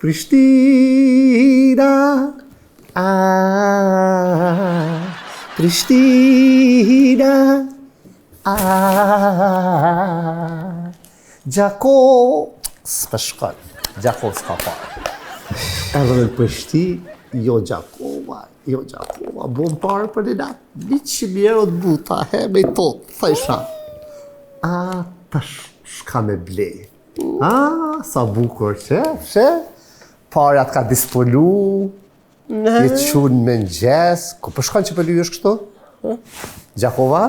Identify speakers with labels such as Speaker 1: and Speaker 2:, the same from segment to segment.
Speaker 1: Prishtina, a, Prishtina, a, Gjakovë, s'po shkon, Gjakovë s'ka pare. Edhe në Prishtinë, jo Gjakova, jo Gjakova, bom pare për një natë, 100 euro të buta, he, me i tot, thësha. A, tash, shka me ble. A, sa bukur që, që, parja të ka disponu, je çu n'mëngjes, ku po shkon që po lyhesh kështu? Gjakova?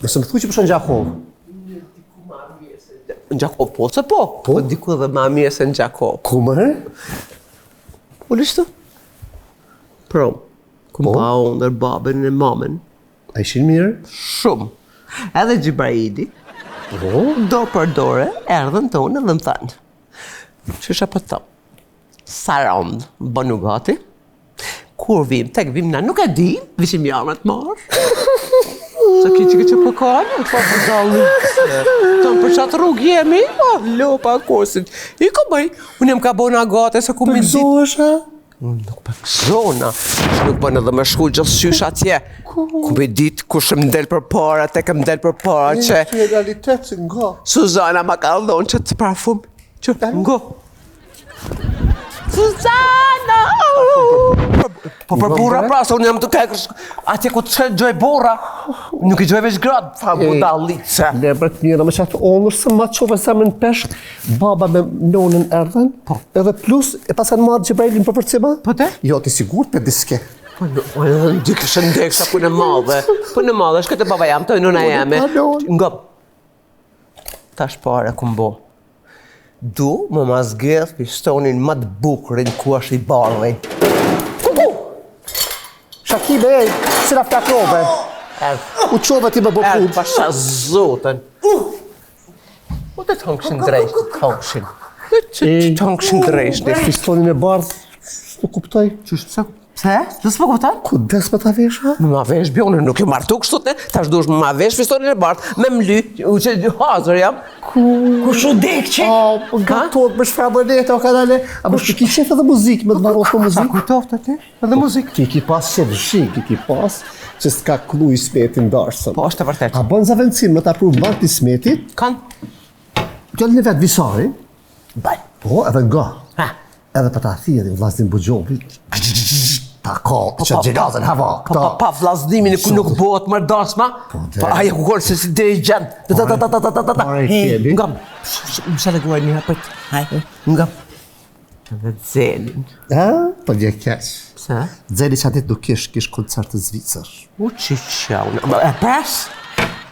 Speaker 1: Nëse më thu që po shkon në Gjakovë.
Speaker 2: Në Gjakovë, po se po. Po, po diku edhe ma mirë se në Gjakovë.
Speaker 1: Ku më herë?
Speaker 2: Po lishtu. Pro, kum po. pa ëndërr babën e mamën.
Speaker 1: A ishin mirë?
Speaker 2: Shumë. Edhe Xhibraili.
Speaker 1: Po?
Speaker 2: Dorë për dore, erdhën te unë dhe më thanë. Qysh po të thom? Sarandë, bënu gati. Kur vim, tek vim na nuk e di, vishim jamët marë. Sa ki që që po ka, nuk pa për dalli. Tonë për qatë rrugë jemi, oh, lopa kosit. I ko bëj, unë jem ka bona gati, se ku mi
Speaker 1: ditë. Përgëzohesh, a?
Speaker 2: Unë nuk përgëzona, nuk bën edhe me shku gjithqysh atje. Ku me ditë kush më del përpara, tek më del përpara
Speaker 1: që... Në realitet, nga.
Speaker 2: Suzana ma ka dhonë që të parfum, që ngo. Suzana! Po për burra pra, se unë jam të kekës, atje ku të shkoj gjoj burra, nuk i gjoj veç gratë, tha budallice.
Speaker 1: Le për të mira, me qatë ëndërr, se ma çove zemrën peshk, baba me nonën erdhën, po. edhe plus, e paskan marrë Xhebrailin për përcima?
Speaker 2: Po te?
Speaker 1: Jo, ti sigurt për diske.
Speaker 2: Po në, po në, në dikë ndek, sa punë e madhe, punë e madhe, shkoj te baba jam, te nona jeme. Nga, Tash pare kum bo. Du me ma zgjedh fistonin ma të bukurin ku është i bardhi.
Speaker 1: Kuku! Shakibe, ej, si na flakrove. U çove ti me bo
Speaker 2: punë. Pasha zotën. Po të të drejt, të hëngshin. Të të hëngshin drejt.
Speaker 1: Fistonin e bardhë, s'po kuptoj.
Speaker 2: Qysh pse? Pse? Të s'po kupton?
Speaker 1: Ku des me ta vesh, ha?
Speaker 2: Me ma vesh, bjonë, nuk e martu kështu të, tash duhesh me ma vesh fistonin e bardhë, me mly, u që hazër jam.
Speaker 1: Ku...
Speaker 3: Ku shu dek që?
Speaker 1: O, po gatohet për shfra bënete, o kanale. A më ki qef edhe muzikë, me të marrë për muzikë?
Speaker 2: A kujtoftë aty? Edhe muzikë.
Speaker 1: Ti ki pas qef zhig, ti ki pas që s'ka kllu Ismetin darsëm.
Speaker 2: Po, është e vërtetë.
Speaker 1: A bën zavendësim me ta pru n'vend të Ismetit?
Speaker 2: Kan?
Speaker 1: Djalin e vet Visari.
Speaker 2: Bën.
Speaker 1: Po, edhe nga.
Speaker 2: Ha.
Speaker 1: Edhe për ta thirrin vllaznim Buxhovi. Ta ka, po, që po, xhenazën hava.
Speaker 2: Po, po, pa vllaznimin ku nuk bëhet më dasma. Po, po ai ku gol se si dirigjent. Ta ta ta ta ta ta ta. Nga. Më sa leguaj një hapet.
Speaker 3: Haj.
Speaker 2: Nga. Edhe Xhelin.
Speaker 1: Ha? Po vje keq.
Speaker 2: Pse?
Speaker 1: Xheli që atë nuk kish, kish koncert të Zvicër.
Speaker 2: U që qau. E pres?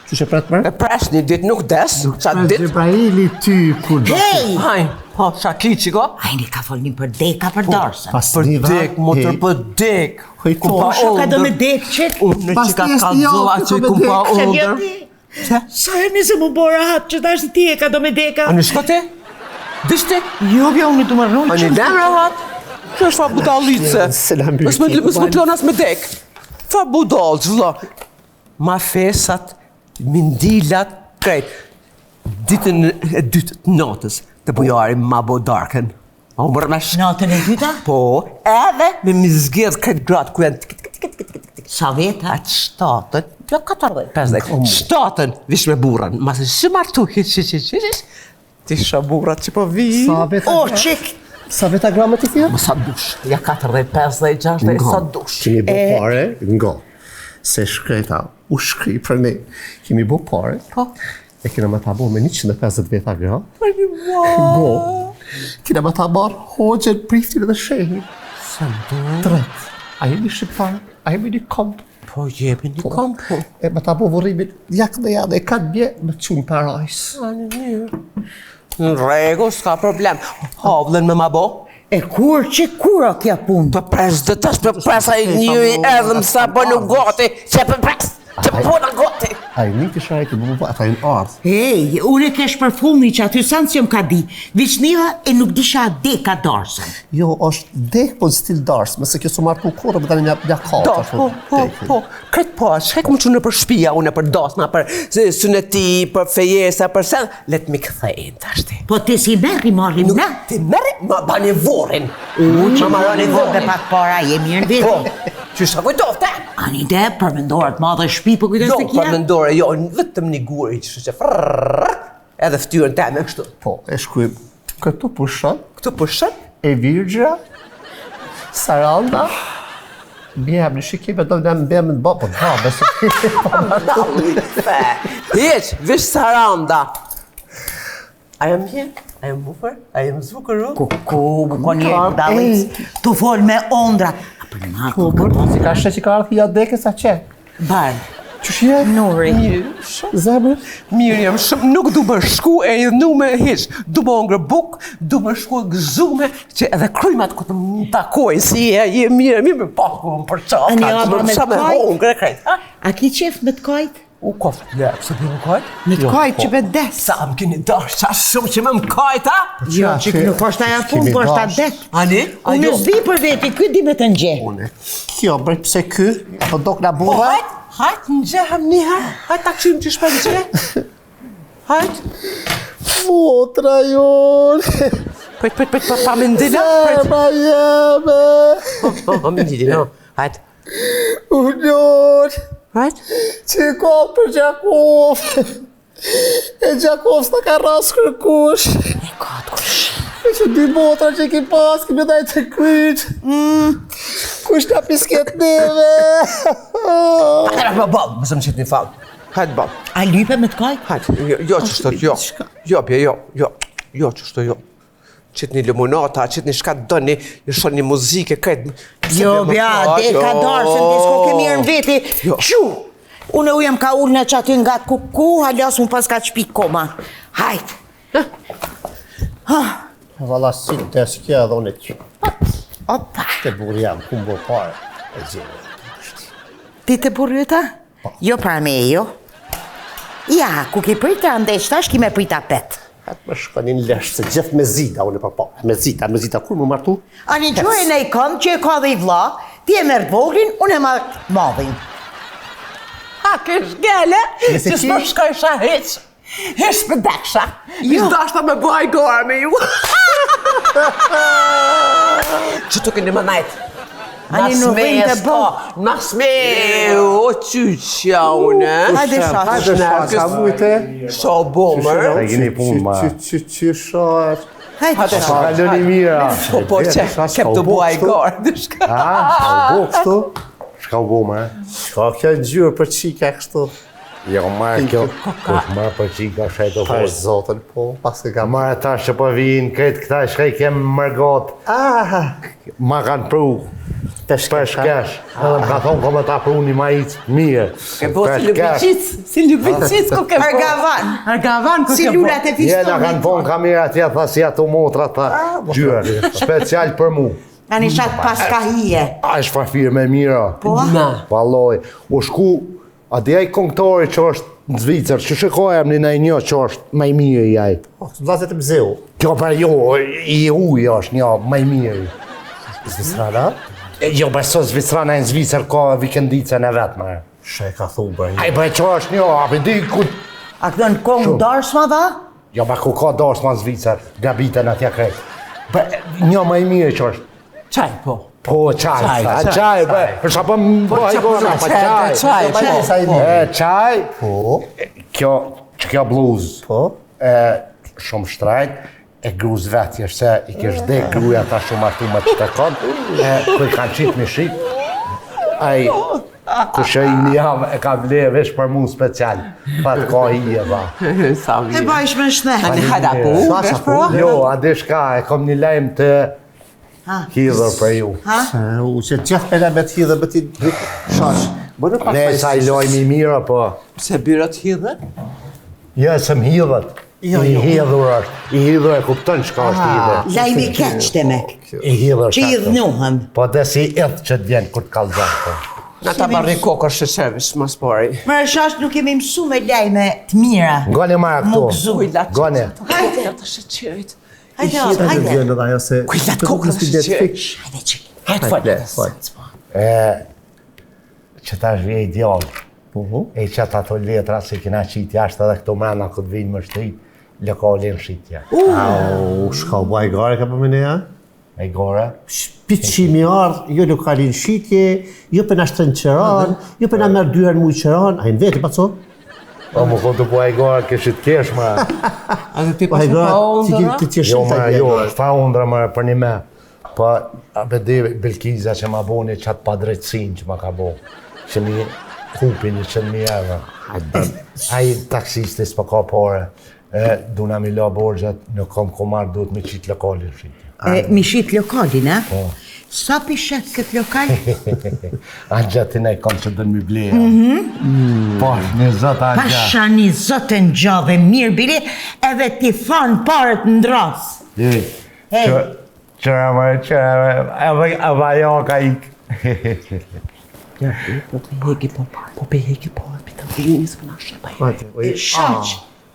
Speaker 1: Qysh e pret mërë?
Speaker 2: E pres një ditë nuk des.
Speaker 1: Nuk
Speaker 2: Qa
Speaker 1: pres
Speaker 2: ditë?
Speaker 1: Xhebraili ty kur do.
Speaker 3: Hej!
Speaker 2: Haj, po, shaki që ko?
Speaker 3: Ai ne ka folnin për deka për darsën.
Speaker 1: Pas
Speaker 2: Për
Speaker 1: një
Speaker 2: dek, motër për dek.
Speaker 1: Hej,
Speaker 2: Kum
Speaker 1: po,
Speaker 2: pa
Speaker 3: Shaka do me
Speaker 2: ëndër.
Speaker 3: dek qik?
Speaker 2: Unë
Speaker 1: Pas
Speaker 2: që ka
Speaker 1: një
Speaker 2: kallzova
Speaker 1: javë
Speaker 2: që
Speaker 1: do me
Speaker 2: kum pa
Speaker 1: dek.
Speaker 3: Pse
Speaker 2: ëndër.
Speaker 3: vjen ti?
Speaker 2: Pse?
Speaker 3: Sa e nise mu bo rahat që tash ti e ka do me deka?
Speaker 2: A në shko ti? Dish ti?
Speaker 3: Jo, bjo, unë të marrë
Speaker 2: A një lem rahat? Kjo është fa budallice.
Speaker 1: Se la mbyll.
Speaker 2: Mos më mos më klon as me dek. Fa budallë, vëlla. Ma fesat, mindilat, krejt. Ditën e dytë të natës, të bujari ma bo darkën. Ma u mërë me sh...
Speaker 3: Natën e dyta?
Speaker 2: Po, edhe me mi zgjedh këtë gratë ku janë tik tik tik tik tik tik.
Speaker 3: Sa veta?
Speaker 2: Atë shtatën, jo 40, 50, shtatën, vish me burrën. Masi si martu, hiq, hiq, hiq, hiq, hiq. Ti shoh burrat që po vi.
Speaker 1: Sa veta?
Speaker 3: O, qik!
Speaker 1: Sa veta gramë ti thje?
Speaker 2: Ma sa dush, ja 40, 50, 60, sa dush.
Speaker 1: Kemi bo pare, ngo. Se shkreta, u shkri për ne. Kemi bo pare.
Speaker 2: Po.
Speaker 1: E kena me ta bo me 150 veta gra.
Speaker 2: Ngo.
Speaker 1: Kena me ta marrë hoxhën, priftin dhe shehin.
Speaker 2: Sa ndodh?
Speaker 1: Tret. A jemi shqiptar? A jemi një komb?
Speaker 2: Po jemi një komb. Po.
Speaker 1: E me ta bo vorrimin, jak dhe ja dhe ka dje me qu n'parajsë.
Speaker 2: A një mirë. Në rregull, s'ka problem. Havlën me ma bo?
Speaker 3: E kur që kur o kja punë?
Speaker 2: Po pres dhe tash po pres ai njëri erdhëm sa po nuk gati. Që po pres? Që po na gati.
Speaker 1: Ai një të shajtë, bu, bu, bu, ata janë ardhë.
Speaker 3: Ej, unë e kesh për fumi që aty sanë që më ka di. Viç njëva e nuk disha deka darsën.
Speaker 1: Jo, është dek, po në stil darsë, mëse kjo s'u martu kurrë, më tani një, një katë.
Speaker 2: Do, po, po, po, këtë po, shkek më që në për shpia, unë për dasma, për syneti, për fejesa, për sen, le të mi kthejnë tashti.
Speaker 3: Po ti si merri, marrim na.
Speaker 2: Ti merri, ma bani vorrin.
Speaker 3: U, që
Speaker 2: Ma marroni
Speaker 3: më
Speaker 2: vorrin.
Speaker 3: dhe pak para, je mirë në
Speaker 2: Po,
Speaker 3: veti.
Speaker 2: që shka kujtofte?
Speaker 3: Ani de, përmendoret madhe shtëpi, po kujtos
Speaker 2: Jo,
Speaker 3: të kja.
Speaker 2: për mendore, jo, vetëm një guri që që frrrr, edhe fytyrën teme kështu.
Speaker 1: Po, e shkujmë. Këtu pushon,
Speaker 2: Këtu pushon,
Speaker 1: e virgjra, Saranda, Bjem, në shikim e do në mbem në bo, po da, besë.
Speaker 2: Fe. Hiq, vish Saranda. A jam mirë? A jam bukur? A jam zbukuru?
Speaker 3: Ku, ku, ku, ku një budallic, tu fol me ondra. A për në
Speaker 1: Po,
Speaker 3: ku,
Speaker 1: bërë, si ka shë që ka ardhë ja dekës, a qe?
Speaker 3: Bar,
Speaker 1: Qysh je?
Speaker 3: Nuri.
Speaker 2: Mirë, shumë.
Speaker 1: Zemër?
Speaker 2: Mirë jam shumë, nuk du më shku e idhnu me hiq. Du më hongër buk, du më shku e gëzume, që edhe krymat ku të më takojnë, si je, je mirë, mirë me pa ku më përqaf,
Speaker 3: Ani,
Speaker 2: ka
Speaker 3: a,
Speaker 2: të
Speaker 3: me
Speaker 2: më qa me
Speaker 3: kajt?
Speaker 2: hongër e krejt. Ha?
Speaker 3: A ki qef me të kajt?
Speaker 2: U kof, le, pse për më kajt?
Speaker 3: Me të kajt që me des.
Speaker 2: Sa më keni dash, qa shumë që më më kajt, ha?
Speaker 3: Jo, që nuk është aja punë, po është adet.
Speaker 2: Ani? A
Speaker 3: Unë
Speaker 2: jo?
Speaker 3: s'di për veti, ky di me të ngje.
Speaker 1: Une. Kjo, bërë pse ky, po do këna
Speaker 2: Po
Speaker 1: burra?
Speaker 2: hajt, hajt, në gjehem një herë, hajt ta këshim që shpe në gje. Hajt.
Speaker 1: Motra jonë,
Speaker 2: Prit, prit, prit, pa, pa me ndina, prit.
Speaker 1: zemra jeme,
Speaker 2: Po, po, pa me ndina, hajt.
Speaker 1: unë
Speaker 2: Hajt.
Speaker 1: që i ka për Gjakov, e Gjakov s'ta ka ras kërkush,
Speaker 3: E ka të kush.
Speaker 1: e që dy motra që ki pas, ki me daj të kryq, kush ta pisket neve,
Speaker 2: Atëra, po, po, mos më qit një fall. Hajt, bo.
Speaker 3: A lype me të kajt?
Speaker 2: Hajt, jo, jo që shto, jo. Jo, bje, jo, jo, jo që shto, jo. Qit një limonata, qit një shka të doni, një shon një muzikë, krejt. Pse
Speaker 3: Jo,
Speaker 2: bje, më
Speaker 3: bja,
Speaker 2: kajt,
Speaker 3: de ka
Speaker 2: jo.
Speaker 3: darë, se në disko ke mirë në veti.
Speaker 2: Jo.
Speaker 3: Qu! Unë u jam ka ulë në që aty nga kuku, halas unë pas ka qpi koma. Hajt!
Speaker 1: Valla si të kjo edhe unë e që
Speaker 3: Opa!
Speaker 1: të burri jam, ku më bërë parë, e gjeve.
Speaker 3: Ti të burri ta? Jo para me, jo. Ja, ku ki prita ndesh tash, ki me prita pet.
Speaker 1: Atë më shkonin lesh, se gjithë me zita, unë e pa pa, me zita, me zita, kur më martu?
Speaker 3: A një gjuhe në i kënd që e ka dhe i vla, ti e merr voglin, unë e marr madhin.
Speaker 2: Ha, ke shkele,
Speaker 1: Nëse
Speaker 2: që
Speaker 1: ki-
Speaker 2: s'po shkojsha hiq. Hiq për deksha. Jo. dashta me bëj gara me ju. Që të keni më najt?
Speaker 3: Ani nuk vim të
Speaker 2: s'ka, Mas me, o qyqja une.
Speaker 3: Hajde shash.
Speaker 1: Hajde shash, sa mujte?
Speaker 2: Sa bo, mërë.
Speaker 4: Sa keni punë, ma.
Speaker 1: Qy, qy, qy, shash.
Speaker 3: Hajde shash.
Speaker 4: Ka lëni mira.
Speaker 2: Po, po, që, kem të bëj gara, dishka.
Speaker 4: Ha?
Speaker 1: Ka u bo kështu?
Speaker 4: Shka u bo, ma?
Speaker 1: Shka kjo ngjyrë për qika kështu?
Speaker 4: Jo, marrë kjo, kush marrë për qika shajtë
Speaker 1: Për
Speaker 4: po.
Speaker 1: zotën, po, pas e ka marrë.
Speaker 4: Marrë tash që po vinë, krejt këta shka i kem mërgot,
Speaker 1: Ah,
Speaker 4: ma kanë pru,
Speaker 1: peshkesh.
Speaker 4: peshkesh. Edhe më ka thonë, ko me ta pru një maicë mirë.
Speaker 2: Ke bo si lëbicit, si lëbicit ku ke bo.
Speaker 3: Argavan.
Speaker 2: Argavan ku
Speaker 3: Si
Speaker 2: ke bo.
Speaker 3: lulat e
Speaker 4: Je, na kanë
Speaker 3: fistonit.
Speaker 4: thonë kamera atje, tha si ato motra, tha, gjyrë, special për mu.
Speaker 3: Ani shat pas ka hije.
Speaker 4: A është fa firme e mira.
Speaker 3: Po?
Speaker 2: Na.
Speaker 4: Valloj, u shku, a di ai këngëtori që është në Zvicër, që shikoj emrin ai një që është më i miri ai.
Speaker 1: Po, vllazët e mzeu.
Speaker 4: Kjo pra jo, i uj është një më i miri.
Speaker 1: Zvicrana?
Speaker 4: E, Jo, beso Zvicrana në Zvicër ka vikendicën e vet, më.
Speaker 1: Shë e ka thu bërë
Speaker 4: Ai po e që është një, a pe di ku...
Speaker 3: A këndon kongë darsma dha?
Speaker 4: Jo, pa ku ka darsma në Zvicër, gabitën atje krejt. Po, një më i mirë që është.
Speaker 2: Çaj, po.
Speaker 4: Po, çaj,
Speaker 2: Çaj,
Speaker 4: çaj,
Speaker 2: çaj,
Speaker 4: çaj, po, për sa po më bëj
Speaker 2: çaj,
Speaker 4: gona, po
Speaker 2: çaj,
Speaker 4: çaj.
Speaker 2: çaj, po,
Speaker 1: Sa i mirë.
Speaker 4: E, çaj,
Speaker 1: Po,
Speaker 4: kjo, që kjo bluzë,
Speaker 1: po.
Speaker 4: e, shumë shtrajt, e gruz vetë, jështë se i kesh dek gruja ta shumë martu me të takon, e, ku i kanë qitë me shit, ai, kush e i jam e ka vle vesh për mu special, pa të ka hije, ba.
Speaker 2: Sa
Speaker 3: E
Speaker 2: mirë.
Speaker 3: bajsh me shne.
Speaker 2: Ani hajde, apo u,
Speaker 1: Sa,
Speaker 2: vesh
Speaker 1: sa,
Speaker 2: pra?
Speaker 4: Jo, a di shka, e kom një lajm të
Speaker 3: Ha.
Speaker 4: hidhur për ju.
Speaker 3: Ha?
Speaker 1: Se, u, që gjithë pela me të hidhe, me ti shash. Bënë pak
Speaker 4: Ne sa i lajm i mirë, po,
Speaker 2: Pse birat hidhen?
Speaker 4: jo, se më hidhet.
Speaker 1: Jo,
Speaker 4: I
Speaker 1: jo.
Speaker 4: hidhur është, i hidhur e kupton çka është i hidhur.
Speaker 3: Lajmi keq të me.
Speaker 4: I hidhur
Speaker 3: Që i
Speaker 4: është ato.
Speaker 3: dhnuhem.
Speaker 4: Po dhe si idh që të vjen kur të kallzon. Po.
Speaker 2: Na ta marrë kokën sheqervish, mas pari.
Speaker 3: Më shash nuk kemi mësu me lajme të mira.
Speaker 4: Ngoni mara
Speaker 3: Mu
Speaker 4: këtu.
Speaker 3: gëzu.
Speaker 2: Kuj latë
Speaker 4: Ngoni.
Speaker 3: Hajde.
Speaker 2: të sheqerit.
Speaker 3: Hajde,
Speaker 1: Të
Speaker 3: hajde.
Speaker 1: vjen edhe ajo se...
Speaker 2: Kuj latë kokën
Speaker 1: Nuk
Speaker 2: e sheqerit.
Speaker 3: Hajde çik.
Speaker 2: Hajde, fal.
Speaker 1: Le, fal.
Speaker 4: E, që tash vje i djallë.
Speaker 1: Po, po.
Speaker 4: E që ato letra se kena qitë jashtë edhe këto mrena këtë vinë më shtrit, lokalin shitja.
Speaker 1: Au, shka u baj gare ka për me nea?
Speaker 4: E gore,
Speaker 1: Piqi mi ardhë, jo lokalin shitje, jo për na shtren qeran, jo për na merr dy herë muj qeran, a në vete, pa co?
Speaker 4: o më konë të po e gore, kishit kesh më.
Speaker 2: A dhe ti
Speaker 1: Po
Speaker 2: pas
Speaker 1: e
Speaker 2: e
Speaker 1: gara,
Speaker 2: pa
Speaker 1: ti
Speaker 2: undra?
Speaker 1: ti ti
Speaker 4: Jo, më, jo, fa undra më për një me. Po, a be di Belkiza që ma boni qatë padrejtësin që ma ka bo. Që mi kupi 100.000 euro. Ai taksisti s'po ka pare. E, duna mi la borxhet, nuk kom komar, duhet me qitë lokalin shitje.
Speaker 3: E, mi shit lokalin, a?
Speaker 4: Po.
Speaker 3: Sa pi shet këtë lokal?
Speaker 4: Angja ti ne kom që dënë mi bleja. Mm -hmm. Po, një zot Angja.
Speaker 3: Pasha një zot e ngjave mirë bile, edhe ti fan parët ndras.
Speaker 4: E,
Speaker 3: Hey.
Speaker 4: që, qëra më, qëra më, edhe, edhe ajo ka ik.
Speaker 2: Ja, po të heki po, po pe heki po, pe të vini s'po na shë pa
Speaker 1: Hajde,
Speaker 3: Shaq,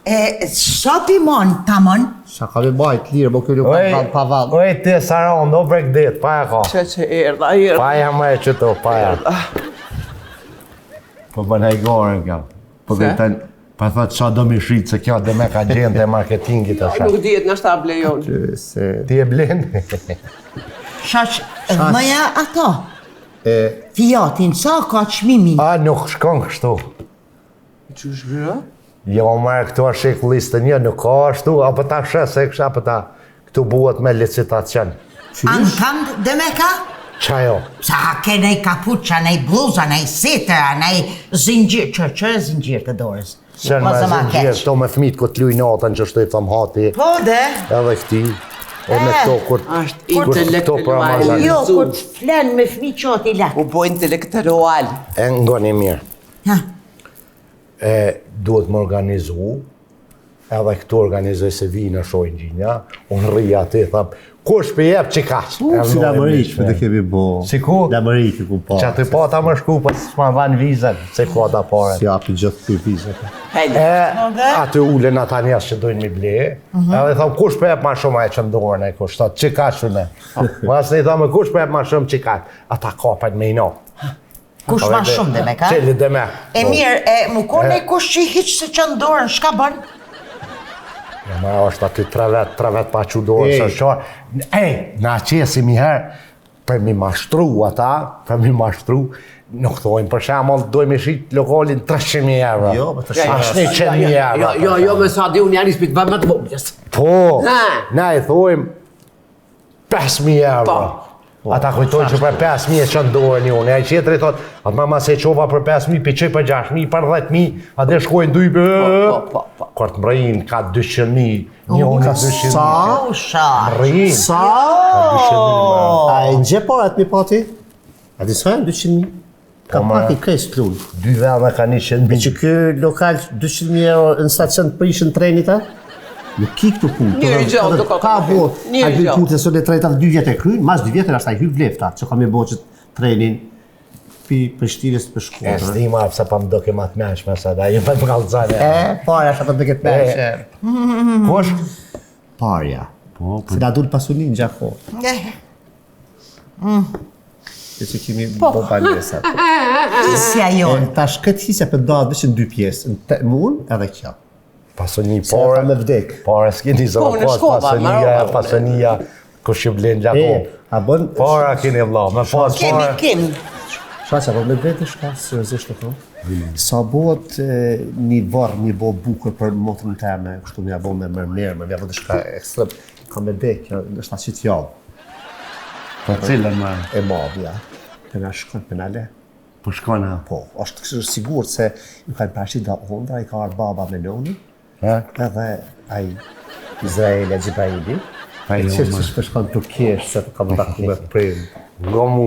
Speaker 3: e, sa pi mon, tamon?
Speaker 1: Sa ka me bajt, lirë, bo kjo lokal
Speaker 4: Oj,
Speaker 1: vallë pa vallë.
Speaker 4: oj, ti Saron, do brek det, pa e ka.
Speaker 2: Që që erdha, erdha.
Speaker 4: Pa ja më e qëto, pa ja. Po bën ai gore kjo. Po
Speaker 2: Se?
Speaker 4: kujton, pa thot sa do mi shit se kjo dhe me ka gjente e marketingit është.
Speaker 2: Nuk dihet në shta blejon.
Speaker 1: Se...
Speaker 4: Ti e blen?
Speaker 3: Shaq, mëja ato.
Speaker 1: E,
Speaker 3: Fiatin, sa ka çmimin?
Speaker 4: A nuk shkon kështu.
Speaker 2: Qysh bre?
Speaker 4: Jo, më këtu është shekulli 21, nuk ka ashtu, apo ta shes se kështu, apo ta këtu buhet me licitacion.
Speaker 3: Ankand dhe me ka?
Speaker 4: Qajo?
Speaker 3: Sa ke nej kapuqa, nej bluza, nej sitera, nej zinxhir, që që e zinxhir të dorës.
Speaker 4: Qenë me
Speaker 3: Mos e ma
Speaker 4: zinxhir,
Speaker 3: keq.
Speaker 4: këto me fëmijët ku të luajnë natën që shtu i thom hati,
Speaker 3: Po dhe,
Speaker 4: edhe këti, e me këto kur
Speaker 2: Është
Speaker 4: kur këto për Ramazan.
Speaker 3: jo, kur të flen me fëmijë qati lak.
Speaker 2: U bo intelektual.
Speaker 4: E ngoni mirë.
Speaker 3: Ha,
Speaker 4: E duhet më organizu, edhe këtu organizoj se vinë e shojnë gjinja, unë rri aty, tham, kush për jep që kaq?
Speaker 1: si në Amerikë, për të kemi bo.
Speaker 4: Si ku?
Speaker 1: Në Amerikë, ku pa.
Speaker 4: Që aty pata më shku, po s'ma dhanë vizën, se pata pare.
Speaker 1: Si api gjithë këty vizat.
Speaker 2: Hajde.
Speaker 4: E, aty ulen ata njerëz që dojnë mi ble, edhe tham, kush për jep ma shumë ajo që ndorën e kush, thot, që kaq unë. Mas ne i thamë, kush për jep ma shumë që kaq? Ata kapen me i no.
Speaker 3: kush ma shumë dhe me ka?
Speaker 4: Qeli dhe me.
Speaker 3: E mirë, e mu kone kush që hiq se që ndorën, shka bën?
Speaker 4: Ja, ma është aty tre vet, tre vet pa që dorën,
Speaker 1: Ej.
Speaker 4: së qarë. Ej, na qesim i herë, për mi mashtru ata, për mi mashtru, nuk thojnë, për shembull, dojmë i shit lokalin 300.000 euro.
Speaker 1: Jo, po të
Speaker 4: As 100.000 euro.
Speaker 2: Jo, jo, jo, me sa di unë janë ispit vë më të voglës.
Speaker 4: Po,
Speaker 2: Ha.
Speaker 4: na i thojmë 5.000 euro.
Speaker 2: Po.
Speaker 4: Ata kujtojnë që për 5.000 e qënë dorën një unë. E ai tjetri thot, atë mama se qova për 5.000, pi qoj për 6.000, për 10.000, atë shkojnë duj për...
Speaker 2: Po, po, po.
Speaker 4: Kur të mrejnë, ka 200.000, një unë 200.000.
Speaker 1: Sa?
Speaker 3: U, sha.
Speaker 4: Mrejnë.
Speaker 1: Sa?
Speaker 4: Ka 200.000, ma.
Speaker 1: A e ngje parat mi pati? A di sa janë 200.000? Ka
Speaker 4: Po, ma-
Speaker 1: pak i kres klun.
Speaker 4: Dy vende ka 100.000.
Speaker 1: E që ky lokal 200.000 euro në stacion të prishën trenit, a? Nuk ki këtu punë.
Speaker 2: Njëri
Speaker 1: Edhe-
Speaker 2: gjë,
Speaker 1: edhe
Speaker 2: nuk ka
Speaker 1: Ka
Speaker 2: punë.
Speaker 1: bo,
Speaker 2: Njëri
Speaker 1: a dy
Speaker 2: gjë.
Speaker 1: punë sot e treta dy vjet e kryen, mas dy vjetër është ai hy vlefta, që ka me bo që trenin pi Prishtinës për
Speaker 4: E
Speaker 1: Shkodrën.
Speaker 4: s'di ma, pse pa më do ke ma të meshme, sa da, ju me më kallëzane.
Speaker 1: E, para është ato të këtë meshë.
Speaker 4: Kush?
Speaker 1: Parja.
Speaker 4: Po,
Speaker 1: Se na dul pasunin gjaku.
Speaker 3: Eh,
Speaker 1: E që kemi po. bo banesat.
Speaker 3: Si ajo.
Speaker 1: E, tash këtë hisja për datë veç në dy pjesë, në te, mun edhe kjo.
Speaker 4: Pasuni
Speaker 1: Se ata
Speaker 4: pare.
Speaker 1: me vdek.
Speaker 4: Pare s'keni se
Speaker 2: Po,
Speaker 4: më
Speaker 2: unë
Speaker 4: pas
Speaker 2: shkova,
Speaker 4: pasunia,
Speaker 2: marova, unë.
Speaker 4: pasunia, kush i blen
Speaker 1: E,
Speaker 4: gjako.
Speaker 1: a bën...
Speaker 4: Para keni vlla, me pas
Speaker 3: Kemi,
Speaker 4: pare.
Speaker 3: kemi.
Speaker 1: Shaqa, po me vetë shka, seriozisht të thonë. Sa bëhet e, një varr, një bo bukur për motrën teme, kështu më ja bo me mërmerë, më ja bo diçka ekstrem. Ka me dek, kjo është ta qitë javë,
Speaker 4: Po cilën më?
Speaker 1: e madhja. Për na shkon, për na le.
Speaker 4: Po shkon ha.
Speaker 1: Po, është kështu sigurt se ju kanë paraqit nga ondra, i ka ardhur baba me noni,
Speaker 4: Ha?
Speaker 1: edhe ai Izraeli, Xhibraili.
Speaker 4: Pa
Speaker 1: E
Speaker 4: jo,
Speaker 1: qysh
Speaker 4: ma.
Speaker 1: që shpeshkon Turkisht, se ka më taku me prim.
Speaker 4: Ngo mu.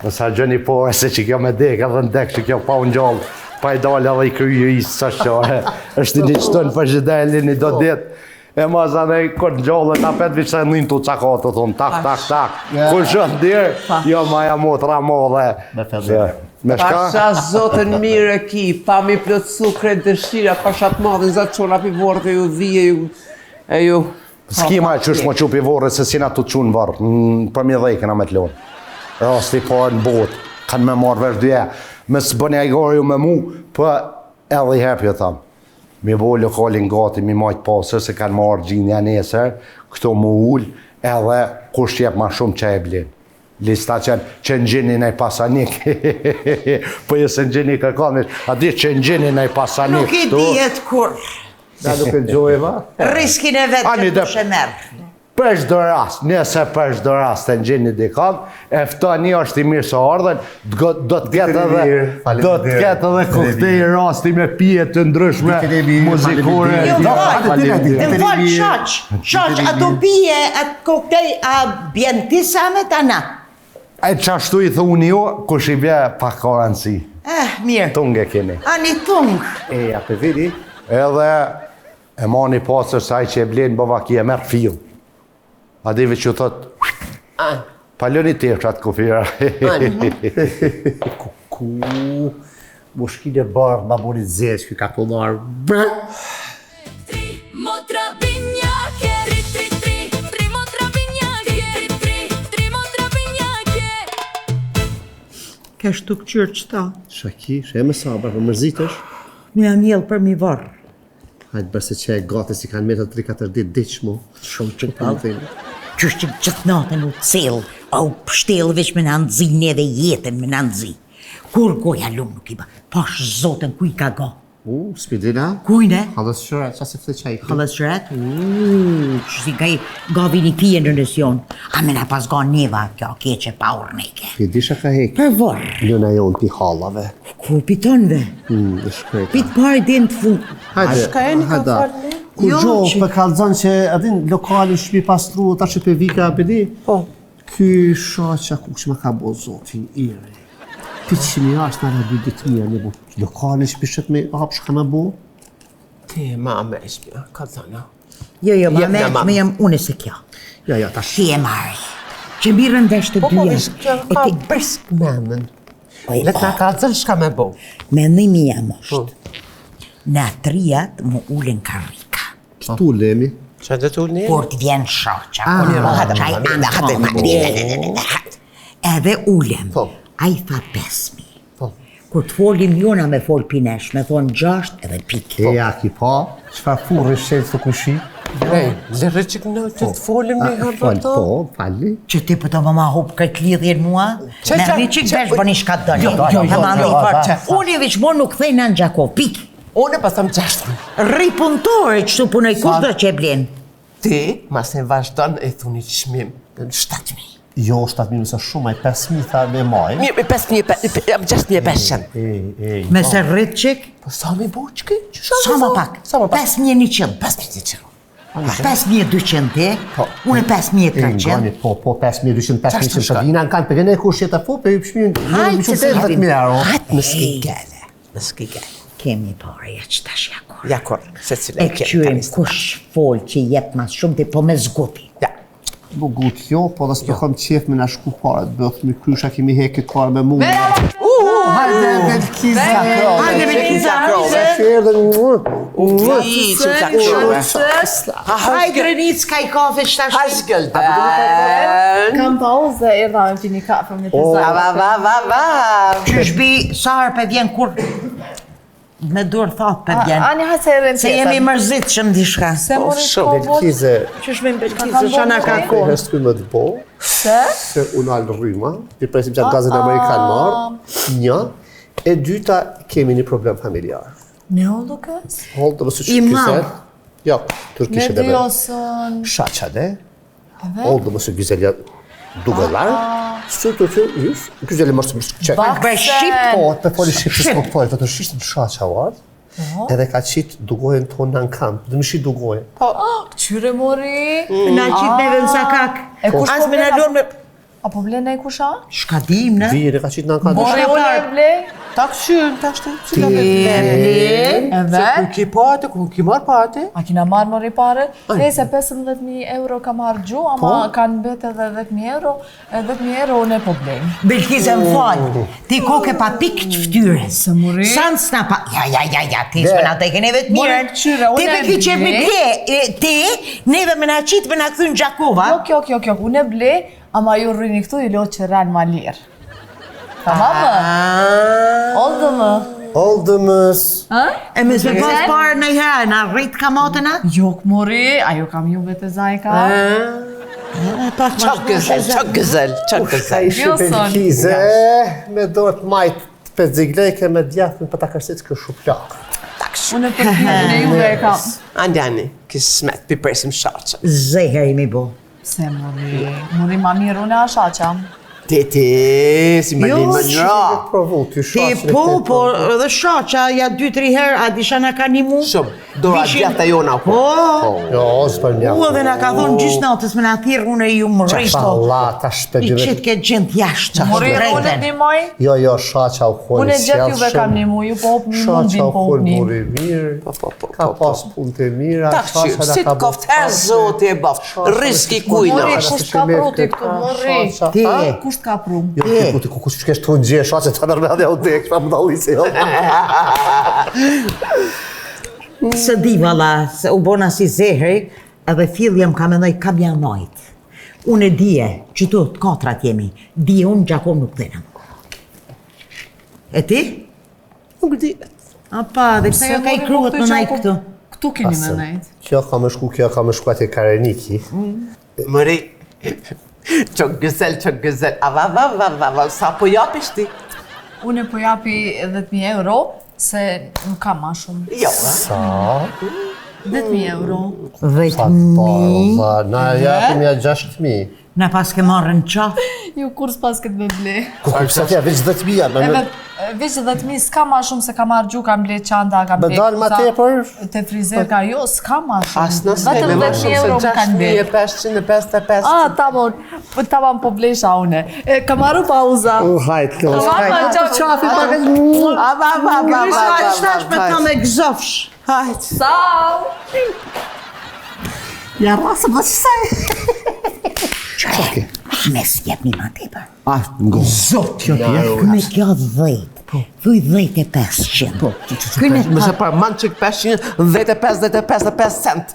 Speaker 4: Nësa gjëni pare se që kjo me dek, edhe në dek që kjo pa u ngjall, pa i dalë edhe i kryu i së shqare. është një qëton për gjithë një do ditë. E ma za ne kur ngjallet apet veç se nin tu cakatë thonë tak tak tak. Kur shon dir, jo ma ja motra modhe.
Speaker 1: Me fellë.
Speaker 4: Me shka?
Speaker 2: Pasha zotën mirë e ki, pa mi plotësu krejt dëshira, pasha të madhin, zatë qona pi vorët e ju dhije, ju, e ju...
Speaker 4: S'ki ma qysh më qu pi vorret se s'jena tu t'qu në vorr, për mi dhej kena me t'lonë. Rasti parë në botë, kanë me marrë vesh dyja, me s'bëni ajgare ju me mu, po edhe i herë pjo thamë. Mi bo lokalin gati, mi majtë pasër, se kanë marrë gjinja nesër, këto mu ul, edhe kush jep ma shumë që e blen. Lista që që në gjini në i pasanik, po jo se në gjini kërkon, a di që në gjini në i pasanik.
Speaker 3: Nuk i dihet kur.
Speaker 1: Na nuk e gjojmë,
Speaker 3: Riskin e vetë
Speaker 4: Ani
Speaker 3: që
Speaker 4: dhe-
Speaker 3: kush e merr.
Speaker 4: Për çdo rast, nëse për çdo rast e gjeni dikon, e ftoni është i mirë se ardhën, do do të ketë
Speaker 1: Ditën e
Speaker 4: edhe
Speaker 1: mirë,
Speaker 4: do të
Speaker 1: faleminderit.
Speaker 4: ketë edhe
Speaker 1: Ditën e
Speaker 4: koktejl
Speaker 1: mirë.
Speaker 4: rasti me pije të ndryshme
Speaker 1: Ditën e mirë,
Speaker 4: muzikore.
Speaker 3: Jo,
Speaker 1: faleminderit.
Speaker 3: fal,
Speaker 1: Faleminderit.
Speaker 3: Më fal, shaq, shaq, ato pije, atë koktejl, a bjen ti sa me ta na?
Speaker 4: E qashtu i thuni ju, kush i bje pak ka rëndësi.
Speaker 3: Eh, mirë.
Speaker 4: Tung e keni.
Speaker 3: Ani tung.
Speaker 1: E, a pe vini?
Speaker 4: Edhe e mani pasër se ai që e blen bavaki e merr fill. A dive që thot, pa lëni teshat kufira.
Speaker 1: Ku, mushkinë e bardhë, ma boni zezë, ky kapullar. Bre!
Speaker 5: Tri motra binjake Tri tri tri Tri motra binjake Tri tri tri motra binjake
Speaker 3: Kesh të këqyrë qëta.
Speaker 1: Shaki, she me sabër, po mërzitesh?
Speaker 3: Më jam jellë për mi vorë.
Speaker 1: Hajde bërë se që e gati si kanë metët 3-4 ditë diq mu.
Speaker 3: Shumë që
Speaker 1: Po më themi.
Speaker 3: Qysh që gjithë natën u cel, a u pështell veç me na nxi neve jetën me na nxi. Kur goja lumë nuk i ba, pash zotën ku i ka go.
Speaker 1: U, s'pidina?
Speaker 3: Kujne?
Speaker 1: Hallës shëra, qa se fle qaj?
Speaker 3: Hallës shëret? Uuu, që si ka i gavi një pije në nësion. A me na pas ga neva, kjo keqe pa urneke.
Speaker 1: Pi disha ka hek.
Speaker 3: Për vorë,
Speaker 1: Lëna jonë pi hallave.
Speaker 3: ku pitonve?
Speaker 1: Mm, e shkreta.
Speaker 3: Pit pari dhe në të fund.
Speaker 1: Hajde,
Speaker 2: shka e një ka
Speaker 1: hajde.
Speaker 2: falni?
Speaker 1: Kur
Speaker 3: Jo,
Speaker 1: gjo,
Speaker 3: që-
Speaker 1: për kallzon që adin lokalin shtëpi pastru, tash që pe vika bili.
Speaker 2: Po.
Speaker 1: Ky shaqa ku që ma ka bo zotin ire. Pi që mi ashtë në dy ditë mija, një bo. Lokalin shtëpi shët me hap shka me bo.
Speaker 2: Ti, ma me shpja, ka thëna.
Speaker 3: Jo, jo, ma
Speaker 2: Jep
Speaker 3: me,
Speaker 2: na, ma.
Speaker 3: me jam unë se kjo.
Speaker 1: Jo, jo, tash.
Speaker 3: Ti e marri. Që mirën vesh të
Speaker 2: Po, po,
Speaker 3: dyja.
Speaker 2: vish, kjo
Speaker 3: E
Speaker 2: ka
Speaker 3: ti-
Speaker 2: brisk menën.
Speaker 3: Po, i
Speaker 2: Le të na
Speaker 3: ka.
Speaker 2: ka zënë shka me bo.
Speaker 3: Mendimi jam është. Na trijat mu ulen karrika.
Speaker 1: Këtu lemi.
Speaker 2: Që dhe të ulni?
Speaker 3: Kur të vjen shoqa,
Speaker 1: Ah,
Speaker 3: kur
Speaker 2: hajde,
Speaker 3: bëhet çaj
Speaker 2: mama, hajde,
Speaker 3: anë,
Speaker 2: hajde, hajde.
Speaker 3: Edhe ulem.
Speaker 1: Po.
Speaker 3: Ai tha 5000.
Speaker 1: Po.
Speaker 3: Kur të folim jona me fol pinesh, me thonë 6 edhe pikë.
Speaker 1: E ja, ki pa, çfarë furrë shet të kushi?
Speaker 2: Ej, lërë që në të të folim një herë
Speaker 1: Fal,
Speaker 2: për to.
Speaker 1: po, falli.
Speaker 3: Që ti për të më ma hup këtë lidhjen mua,
Speaker 2: Që-
Speaker 3: me
Speaker 2: që-
Speaker 3: rri që
Speaker 2: që-
Speaker 3: vesh bëni shka dëni.
Speaker 2: Jo, jo, jo, jo, jo,
Speaker 3: Unë veç mo nuk thej në Gjakov, pikë.
Speaker 2: Unë pas tam gjashtë.
Speaker 3: Rri punëtore që tu punoj, kush do që e blen?
Speaker 2: Ti, mas ne vazhdon e thuni çmim, në 7000.
Speaker 1: Jo, 7000 ose shumë, ai 5000 tha me maj.
Speaker 2: Mirë, 5500.
Speaker 1: E, e,
Speaker 3: Me se rrit qik,
Speaker 2: Po sa mi bo qki?
Speaker 3: sa ma pak?
Speaker 2: Sa ma pak?
Speaker 3: 5100.
Speaker 2: 5100.
Speaker 3: 5200 ti, unë
Speaker 1: E,
Speaker 3: 5300.
Speaker 1: ngani, po, po, 5200, 5100 të vina, kanë për ne kush jetë fu, për çmimin,
Speaker 3: Hajde, se s'e
Speaker 1: 180.000 euro.
Speaker 2: Hajtë më s'ki gele. Më s'ki gele.
Speaker 3: Kemi pare, ja që tash ja kur.
Speaker 2: Ja kur, se cile
Speaker 3: E këqyrim kush fol që jep mas shumë ti, po me zguti.
Speaker 2: Ja.
Speaker 1: Po gut jo, po dhe s'po kam qef me na shku pare, të bëth me krysha kemi hek këtë pare me mua. Hajde Belkiza.
Speaker 3: Hajde Belkiza,
Speaker 1: Sa që erdhën, mua.
Speaker 2: I, që të krove.
Speaker 3: Hajde Grenicë, ka i kafe që tash.
Speaker 2: Hashgëll, ben.
Speaker 6: Kam pauzë dhe erdha me pi një kafe me të
Speaker 2: Va, va, va, va, va.
Speaker 3: Qysh bi, sa herë pe vjen kur me dorë thatë pe vjen.
Speaker 6: Ani hajtë se edhe në
Speaker 3: Se jemi mërzitshëm diçka.
Speaker 6: Se mori
Speaker 2: shumë,
Speaker 6: kohë vot,
Speaker 1: Belkize,
Speaker 3: Qysh me Belkizë, që na ka
Speaker 1: e
Speaker 3: kohë.
Speaker 1: hestë me të bo,
Speaker 6: Se?
Speaker 1: se u nal rryma, ti presim gjatë gazin amerikan marr, një, e dyta kemi një problem familjar.
Speaker 6: Ne o Lukas?
Speaker 1: Oldu bu suç
Speaker 3: İmam.
Speaker 1: güzel. Yok, Türk
Speaker 6: Ne
Speaker 1: işi de böyle.
Speaker 6: diyorsun?
Speaker 1: Şaçade. Oldu mu su güzel ya dugalar. Su tutu yüz. Güzel mos mos çek.
Speaker 6: Bak
Speaker 3: Be shqip,
Speaker 6: sen.
Speaker 1: Po, të foli shqip, s'po foli, të shqip të shaqa var. Edhe ka qit dugojën tonë në kamp, dhe më shit dugojën.
Speaker 6: Qyre mori?
Speaker 3: Na qitë neve në sakak.
Speaker 6: E kush
Speaker 3: As
Speaker 6: po
Speaker 3: me na
Speaker 6: blen
Speaker 3: lon me...
Speaker 6: A po blen e kusha?
Speaker 3: Shka dim, ne?
Speaker 1: Vire, ka qitë në ankand.
Speaker 6: More unë e blej?
Speaker 2: Ta këshyrë, ta shtë, cila me
Speaker 3: E
Speaker 2: ble.
Speaker 6: E
Speaker 2: Se
Speaker 6: vet?
Speaker 2: ku ki pate, ku ki marrë pate.
Speaker 6: A kina marrë mori pare? Nëse 15.000 euro ka marrë gju, ama kanë mbet edhe 10.000 euro, e 10.000 euro unë e po blejmë.
Speaker 3: Belkize më falë, ti koke pa pikë të ftyrës.
Speaker 6: Se muri.
Speaker 3: San s'na pa... Ja, ja, ja, ja, ti s'me na të kene vetë
Speaker 6: More,
Speaker 3: mirën.
Speaker 6: kqyre,
Speaker 3: Ti
Speaker 6: unë
Speaker 3: pe
Speaker 6: e
Speaker 3: ki qef me
Speaker 6: blej.
Speaker 3: ble, e, ti, neve me na qitë me na kthy në Gjakova.
Speaker 6: Jo, kjo, kjo, kjo, unë e blej, ama ju rrini këtu, ju lo qëran ma lirë. Tamam më? Oldu më?
Speaker 1: Oldu mës.
Speaker 6: Ha?
Speaker 3: E me s'me pas
Speaker 6: Güzel.
Speaker 3: parë në herë, na rrit kamatën a?
Speaker 6: Yok mori, ajo kam ju vetë zajka.
Speaker 3: Pa
Speaker 2: Çok güzel, çok güzel, çok
Speaker 1: Ka
Speaker 2: güzel.
Speaker 1: ishe
Speaker 6: Wilson.
Speaker 1: Belkize, me dorë të majtë të pezigleke, me djathën për ta kërsit kë shuplak.
Speaker 6: Unë e përfilin e juve e kam.
Speaker 2: Andjani, kismet, pi presim shaqe.
Speaker 3: Zeher i mi bo.
Speaker 6: Se mori, mori ma mirë unë e ashaqa.
Speaker 2: Ti, ti, si Merlin
Speaker 3: Jo,
Speaker 2: Monroe.
Speaker 1: Provu, ty
Speaker 3: Ti
Speaker 1: shaqën e
Speaker 3: po,
Speaker 1: ke
Speaker 3: po, edhe shaqa, ja dy, tri herë, a disha na ka një mu?
Speaker 2: Shumë, dora
Speaker 3: Vishin-
Speaker 2: djathta jona po.
Speaker 3: Po,
Speaker 1: Jo, s'për mjaft.
Speaker 3: u edhe na ka thonë gjysë natës me na thirrë unë e ju më rrishto.
Speaker 1: Allah, ta
Speaker 3: I
Speaker 1: shpëgjime.
Speaker 3: qitë këtë gjend jashtë,
Speaker 6: Mori unë e
Speaker 3: drejten.
Speaker 6: ndihmoj.
Speaker 1: Jo, jo, shaqa u konë
Speaker 6: Unë e gjetë juve kam një mu, ju po hop një mundin,
Speaker 1: Shaqa u
Speaker 6: po
Speaker 1: konë
Speaker 6: hop një.
Speaker 1: burri mirë.
Speaker 2: Po, po, po,
Speaker 1: Ka
Speaker 2: po, po.
Speaker 1: pas punë të mira.
Speaker 2: Ta kqyr,
Speaker 1: shaqa na
Speaker 2: si
Speaker 1: ka
Speaker 2: të
Speaker 1: bo
Speaker 2: koft herë zoti e baft, riski kujna
Speaker 6: Mori,
Speaker 2: është.
Speaker 6: kush t'ka pru ti këtu, mori?
Speaker 3: Ti.
Speaker 6: Kush t'ka pru?
Speaker 1: Jo, ti ku ti ku kush kesh të ngje, shaqa ta nërmendja u dek, pa më se jo.
Speaker 3: Se di valla, se u bona si zehri, edhe fillja më ka mendoj kam ja najt. Unë e dije, që tu të katrat jemi, dije unë Gjakov nuk dhenam. E ti?
Speaker 2: Nuk di.
Speaker 3: A pa, dhe kësa jo ka i kruhet në najt këtu.
Speaker 6: Këtu keni me nejt.
Speaker 1: Kjo ka më shku, kjo ka më shku atje Kareniki.
Speaker 2: Mëri, çok güzel, çok güzel. Ava, va, va, va, va, sa po japish ti?
Speaker 6: Unë po japi 10.000 euro, se nuk kam ma shumë.
Speaker 2: Jo, a?
Speaker 1: Sa?
Speaker 6: 10.000 euro.
Speaker 1: Sa
Speaker 3: Dhetë
Speaker 1: parë,
Speaker 3: mi,
Speaker 1: valla, na japim ja 6000.
Speaker 3: na pas ke marrë në qafë.
Speaker 6: Ju kur s'pas këtë me ble.
Speaker 1: Ku ku pse t'ja veç 10000,
Speaker 6: E
Speaker 1: me
Speaker 6: me, veç 10.000 s'ka ma shumë se ka marrë gju, kam ble çanta, kam
Speaker 1: Me
Speaker 6: ble
Speaker 1: dalë ma
Speaker 6: këta,
Speaker 1: tepër?
Speaker 6: Te frizer ka jo, s'ka ma shumë.
Speaker 2: As nëse
Speaker 6: Vetëm
Speaker 2: me më
Speaker 6: 10.000
Speaker 2: shumë
Speaker 6: euro më kanë
Speaker 2: se
Speaker 6: mbet.
Speaker 2: 6555.
Speaker 6: Ah, tamam, po tamam po blesha une. E, kam marrë pauza.
Speaker 1: U hajt, los.
Speaker 6: Tamam,
Speaker 1: Hajt,
Speaker 6: qaf-
Speaker 1: qafi pak.
Speaker 2: Ava, va, va, va,
Speaker 3: Grysha,
Speaker 2: va,
Speaker 3: qëtash me ta me gëzofsh.
Speaker 2: Hajt.
Speaker 6: Ciao.
Speaker 1: Ja rasë po saj.
Speaker 3: Çka? Me s'jep një ma tepër.
Speaker 4: Ah, ngo. Zot, kjo ti e.
Speaker 3: Me kjo 10, thuj 10 e 500. Po, Ky
Speaker 2: Më se për manë qik 500, 95, 55 cent.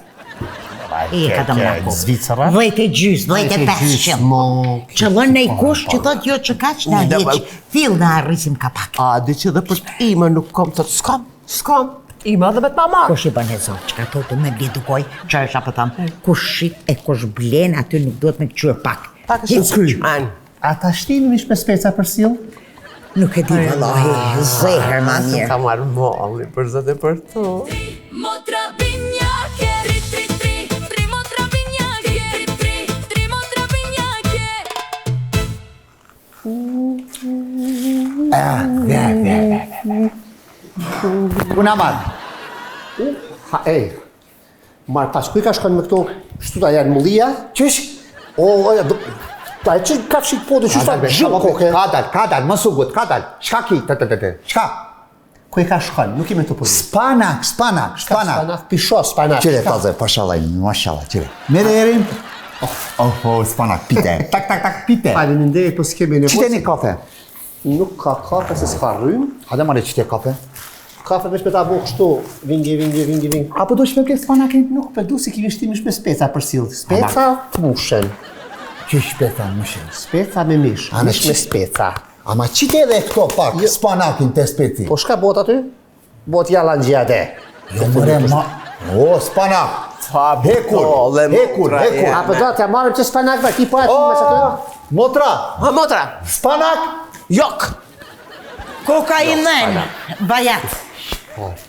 Speaker 3: E ka të mraku.
Speaker 1: Zvicra.
Speaker 3: 10 e gjys, 10 e 500. Qëllon në i kush që thot jo që kaq na
Speaker 2: Unë,
Speaker 3: heq, fill na arrisim ka pak.
Speaker 2: A, di që dhe për të ime nuk kom, të s'kom, s'kom, ime dhe me të ma marrë.
Speaker 3: Kush i bën e zot, çka thotë me ble dukoj, çfarë është apo tham, kush shit e kush blen aty nuk duhet me kqyr pak.
Speaker 2: Pak e
Speaker 3: Hiç
Speaker 2: shumë. Anë.
Speaker 1: A ta shtini mish me speca për sill?
Speaker 3: Nuk e di vallahi, zeher ma mirë.
Speaker 2: Ka marrë malli për zot e për to.
Speaker 5: Motra binjake, tri tri tri, tri motra binjake, tri tri, tri motra binjake.
Speaker 4: Ku na marrë?
Speaker 1: U, ha, ej. Marr pas ku i ka shkon me këto shtuta janë mullia?
Speaker 4: Qysh?
Speaker 1: O, o, ja, do, ta e që ka fshit po të qysh ta zhë koke.
Speaker 4: Ka dal, ka dal, mos u gut, ka dal. Çka ki? Të, të, të, të. Çka?
Speaker 1: Ku i ka shkon? Nuk jemi të po.
Speaker 7: Spanak, spanak, spanak.
Speaker 1: Spanak, pisho, spanak.
Speaker 7: Qyre, taze, pashallah, mashallah, qyre. Mere erim. Oh, oh, oh, spanak, pite. Tak, tak, tak, pite.
Speaker 1: Faleminderit, po s'kemi nevojë.
Speaker 7: Qite një kafe.
Speaker 1: Nuk ka kafe se s'ka rrymë.
Speaker 7: Hajde mare qite kafe.
Speaker 1: Kafe veç me ta bo kështu, vingi, vingi, vingi, vingi.
Speaker 7: Apo do shme ble spanakin?
Speaker 1: Nuk pe du si kemi shti mish me speca për sill. Speca të mushen.
Speaker 7: Qysh speca, mushen.
Speaker 1: Speca me mish,
Speaker 7: A, me
Speaker 1: mish me
Speaker 7: qi-
Speaker 1: speca.
Speaker 7: Ama qite edhe këto pak, spanakin të speci.
Speaker 1: Po shka bot aty? Bot jalan gjade.
Speaker 7: Jo, mëre, ma... O, spanak. Hekur,
Speaker 2: tolle,
Speaker 7: hekur,
Speaker 2: motra,
Speaker 7: hekur.
Speaker 1: A po do t'ja marrim që spanak va, ti po aty me çatë?
Speaker 7: O, motra,
Speaker 2: Ha, motra,
Speaker 7: spanak.
Speaker 2: jok.
Speaker 3: Koka i nën, bajat.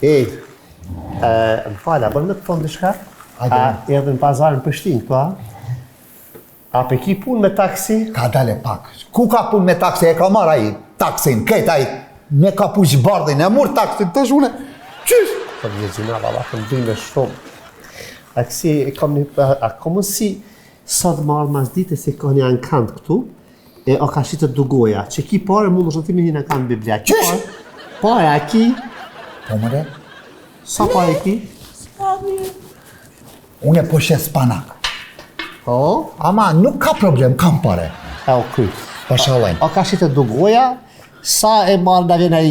Speaker 1: Ej, ë, më fal, a bën me të thonë diçka?
Speaker 7: Hajde.
Speaker 1: A edhe në pazar në Prishtinë këtu, a? A pe ki punë me taksi?
Speaker 7: Ka dale pak. Ku ka punë me taksi? E ka marrë ai taksin, krejt ai me kapuq bardhin, e mur taksin, tash une. Qysh?
Speaker 1: Po vje gjina, valla, të më shumë. A kësi, e kam një, a, a ka mundësi sot marrë mas dite se ka një ankand këtu? E o ka shitë du goja, që ki pare mund është ti me një në kanë biblia. Ki
Speaker 7: Qysh?
Speaker 1: pare? Pare, a ki?
Speaker 7: Po mëre,
Speaker 1: Sa pare ki?
Speaker 7: unë e po shes spanak.
Speaker 1: Po?
Speaker 7: Ama nuk ka problem, kam pare.
Speaker 1: E o kry.
Speaker 7: Pashallajn.
Speaker 1: O ka shitë du goja, sa e marrë na vjen ai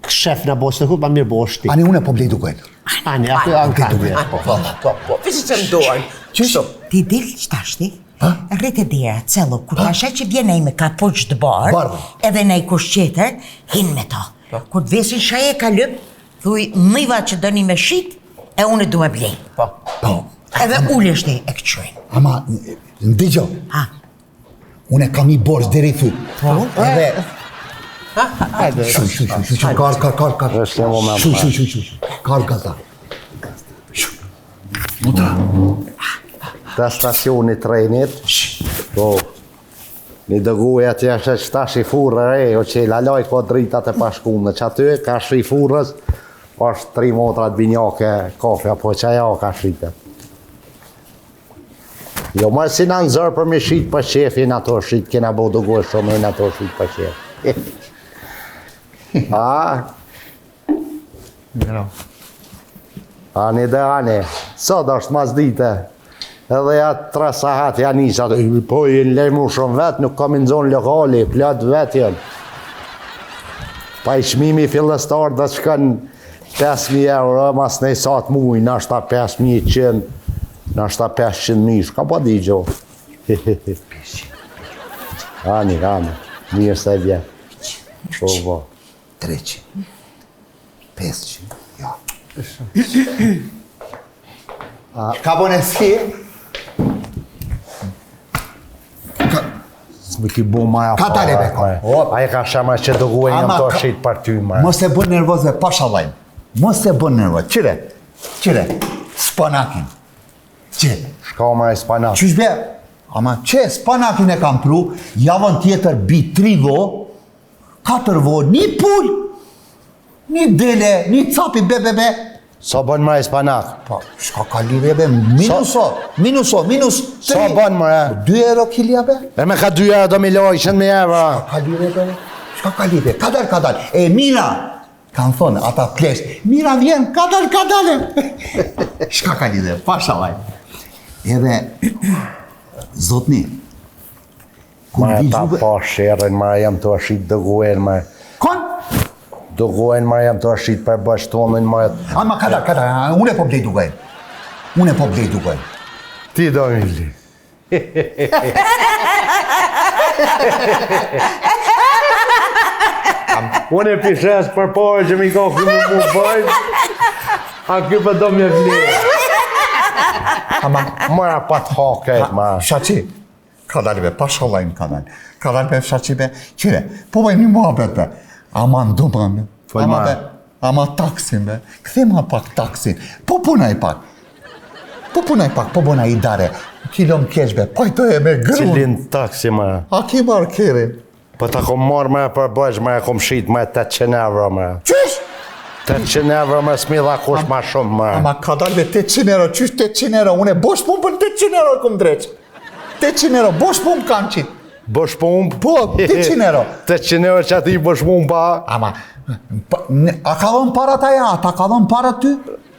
Speaker 1: shef në bosë, ku ma mirë bosh ti.
Speaker 7: Ani unë e po blej dukojnë.
Speaker 1: Ani, aty anë kanë vjen.
Speaker 2: Po, po, po. Vishë që më dorë.
Speaker 7: Qysh?
Speaker 3: Ti dil që tashti, rrit e dera, cello, kur ta sheh që vjen ai me kapuç të bardh,
Speaker 7: Bardh.
Speaker 3: edhe ai kush tjetër, hin me to. Kur të vesin shaje ka lyp, thuj, mëjva që doni me shit, e unë e du me blej.
Speaker 2: Po.
Speaker 7: Po.
Speaker 3: Edhe ulesh ti e këqyrin.
Speaker 7: Ama, ndëgjo,
Speaker 3: Ha,
Speaker 7: unë e kam i borxh deri fyt.
Speaker 3: Po.
Speaker 7: Edhe
Speaker 1: Hajde.
Speaker 7: Shu, shu, shu, shu, shu, kar, kar, kar, kar.
Speaker 4: Është një moment,
Speaker 7: Shu, shu, shu, shu, shu. Kar, gaza. Shu. Mutra.
Speaker 4: Te stacioni trenit, po, një dëgoj aty është që tash i furrë re, o që lalaj ka dritat e pashkume, që aty ka shi furrës, është tri motrat binjake, kafe, apo që ajo ka shitet. Jo, më si na nxërë për me shit për qefin ato shit, kena bo dëgoj shumë në ato shit për qef. A, Ani dhe ani, sot është mas dite, edhe ja tre sahat ja nisë atë, po i lejmu shumë vetë, nuk kam i nxonë lokali, plot vetë janë. Pa i çmimi fillestar do të shkon 5.000 euro, mas nej satë muj, nashta 5.100, nashta 500.000, shka pa di gjo. Ani, ani, mirë se vje. Po, po.
Speaker 7: 300. 500. Jo. Ka bone si? Ka,
Speaker 4: S'më ki bo maja
Speaker 7: Ka tale be, ka. Op.
Speaker 4: A e ka shema që dëguen jam
Speaker 7: Ama
Speaker 4: të
Speaker 7: ka-
Speaker 4: shit për ty, ma.
Speaker 7: Mos e bën nervoz me pashallajn. Mos e bën nervoz. Qyre, qyre, spanakin. Qyre.
Speaker 4: Shka më e spanak.
Speaker 7: Qysh be? Ama që spanakin e kam pru, javën tjetër bi tri vo, katër vo, një pul, një dele, një capi be be be.
Speaker 4: Sa bën më e spanak?
Speaker 7: Po, shka ka lidhje be, minuso, minuso, minus tri.
Speaker 4: Sa bën më e?
Speaker 7: 2 euro kilja be?
Speaker 4: E me ka 2 euro do mi loj, 100.000 euro.
Speaker 7: Ka lidhje be? Shka ka lidhje? Kadal, kadal. E mira, kanë thonë ata plesh, mira vjen, kadal, kadale. Shka ka lidhje? Pashalaj. Edhe, zotni, kur
Speaker 4: Ma e
Speaker 7: vi
Speaker 4: ta
Speaker 7: gjuve...
Speaker 4: pa sherrin, ma jam të shit dëguen, ma
Speaker 7: Kon?
Speaker 4: dëguen, ma jam të shit për bashtonin, ma
Speaker 7: Ama kadal, kadal, unë e po blej dugajn. Unë e po blej dugajn.
Speaker 4: Ti do mi bli. Unë e pishes për pare që mi ka këmë mu bëjt, a ky për do me bli.
Speaker 7: Ama,
Speaker 4: Mara pa të haket, ma.
Speaker 7: Shaçi, kadal be, pashallajn kadal. Kadal be, shaçi be, qyre, po bëjmë një muhabet be. Ama nduman be.
Speaker 4: Fol
Speaker 7: Ama
Speaker 4: ma.
Speaker 7: be, ama taksin be. Kthema pak taksin. Po punaj pak. Po punaj pak, po bëna i dare. Kilom keq be, pajtoje me grun.
Speaker 4: Cilin taksi, ma.
Speaker 7: A ki marrë kerin?
Speaker 4: Po ta kom marrë më për bësh, më e kom shit më 800 euro, më.
Speaker 7: Qysh?
Speaker 4: 800 euro më s'mi dha kush ma shumë, më.
Speaker 7: Ama ka dalë be 800 euro, qysh 800 euro, unë e bosh punë për 800 euro kom dreq. 800 euro, bosh punë kam qitë.
Speaker 4: Bosh punë?
Speaker 7: Po, 800 euro.
Speaker 4: 800 euro që ati bosh punë pa.
Speaker 7: Ama, pa, ne, a ka dhënë para ta ja, ta ka dhënë para ty?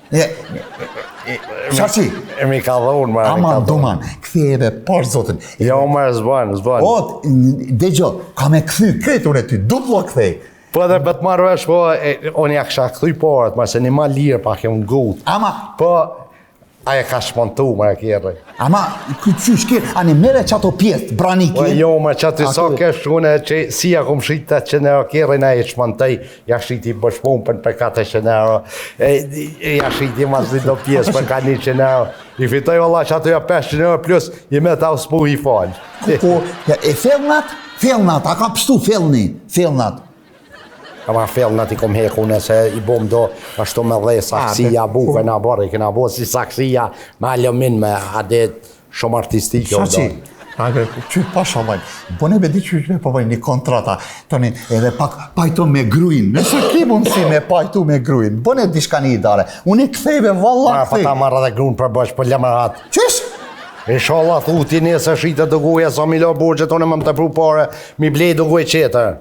Speaker 7: E, e, Shashi,
Speaker 4: E mi ka dhënë, më.
Speaker 7: ama duman, kthejeve par zotin.
Speaker 4: Jo, më s'bën, s'bën.
Speaker 7: O, dëgjo, ka me kthy krejt unë e ty, duplo kthej.
Speaker 4: Po edhe për të marrë vesh, po, e, unë ja kisha kthy paret, ma se një ma lirë pak e unë gut.
Speaker 7: Ama,
Speaker 4: Po, a e ka shmontu, më e kjerri.
Speaker 7: ama, ky qysh ke, ani mere qato pjesë, braniki.
Speaker 4: Po jo, më që aty sa
Speaker 7: Aty-
Speaker 4: kesh unë që si ja kom shit 800 euro kjerrin, a e shmontoj, ja shiti bosh pumpën për 400 euro, e, e, ja shiti mas një do pjesë për ka 100 euro. I fitoj valla që aty ja 500 euro plus, i me ta uspu i falë.
Speaker 7: Ku, ku, ja, e fellnat, fellnat, a ka pështu fellni, fellnat.
Speaker 4: Ama fellnat i kom heku nëse i bom do ashtu me dhe saksia buke na bërë, i kena bo si saksia me alumin me adet shumë artistike. u
Speaker 7: Shashi,
Speaker 4: do.
Speaker 7: Ajde, qy pasha vaj, po ne be di qysh me po bëjnë një kontrata, tani edhe pak pajto me gruin, nëse ki mundësi me pajtu me gruin, bëne diçka një idare, unë e kthejve, valla
Speaker 4: Ma, po
Speaker 7: kthej.
Speaker 4: ta marrë edhe grun për bësh, po lëmë rahat.
Speaker 7: Qysh?
Speaker 4: Inshallah thu ti nesër shite do goja sa mi la borxhet unë më më tepru pare, mi blej do gojë qetër.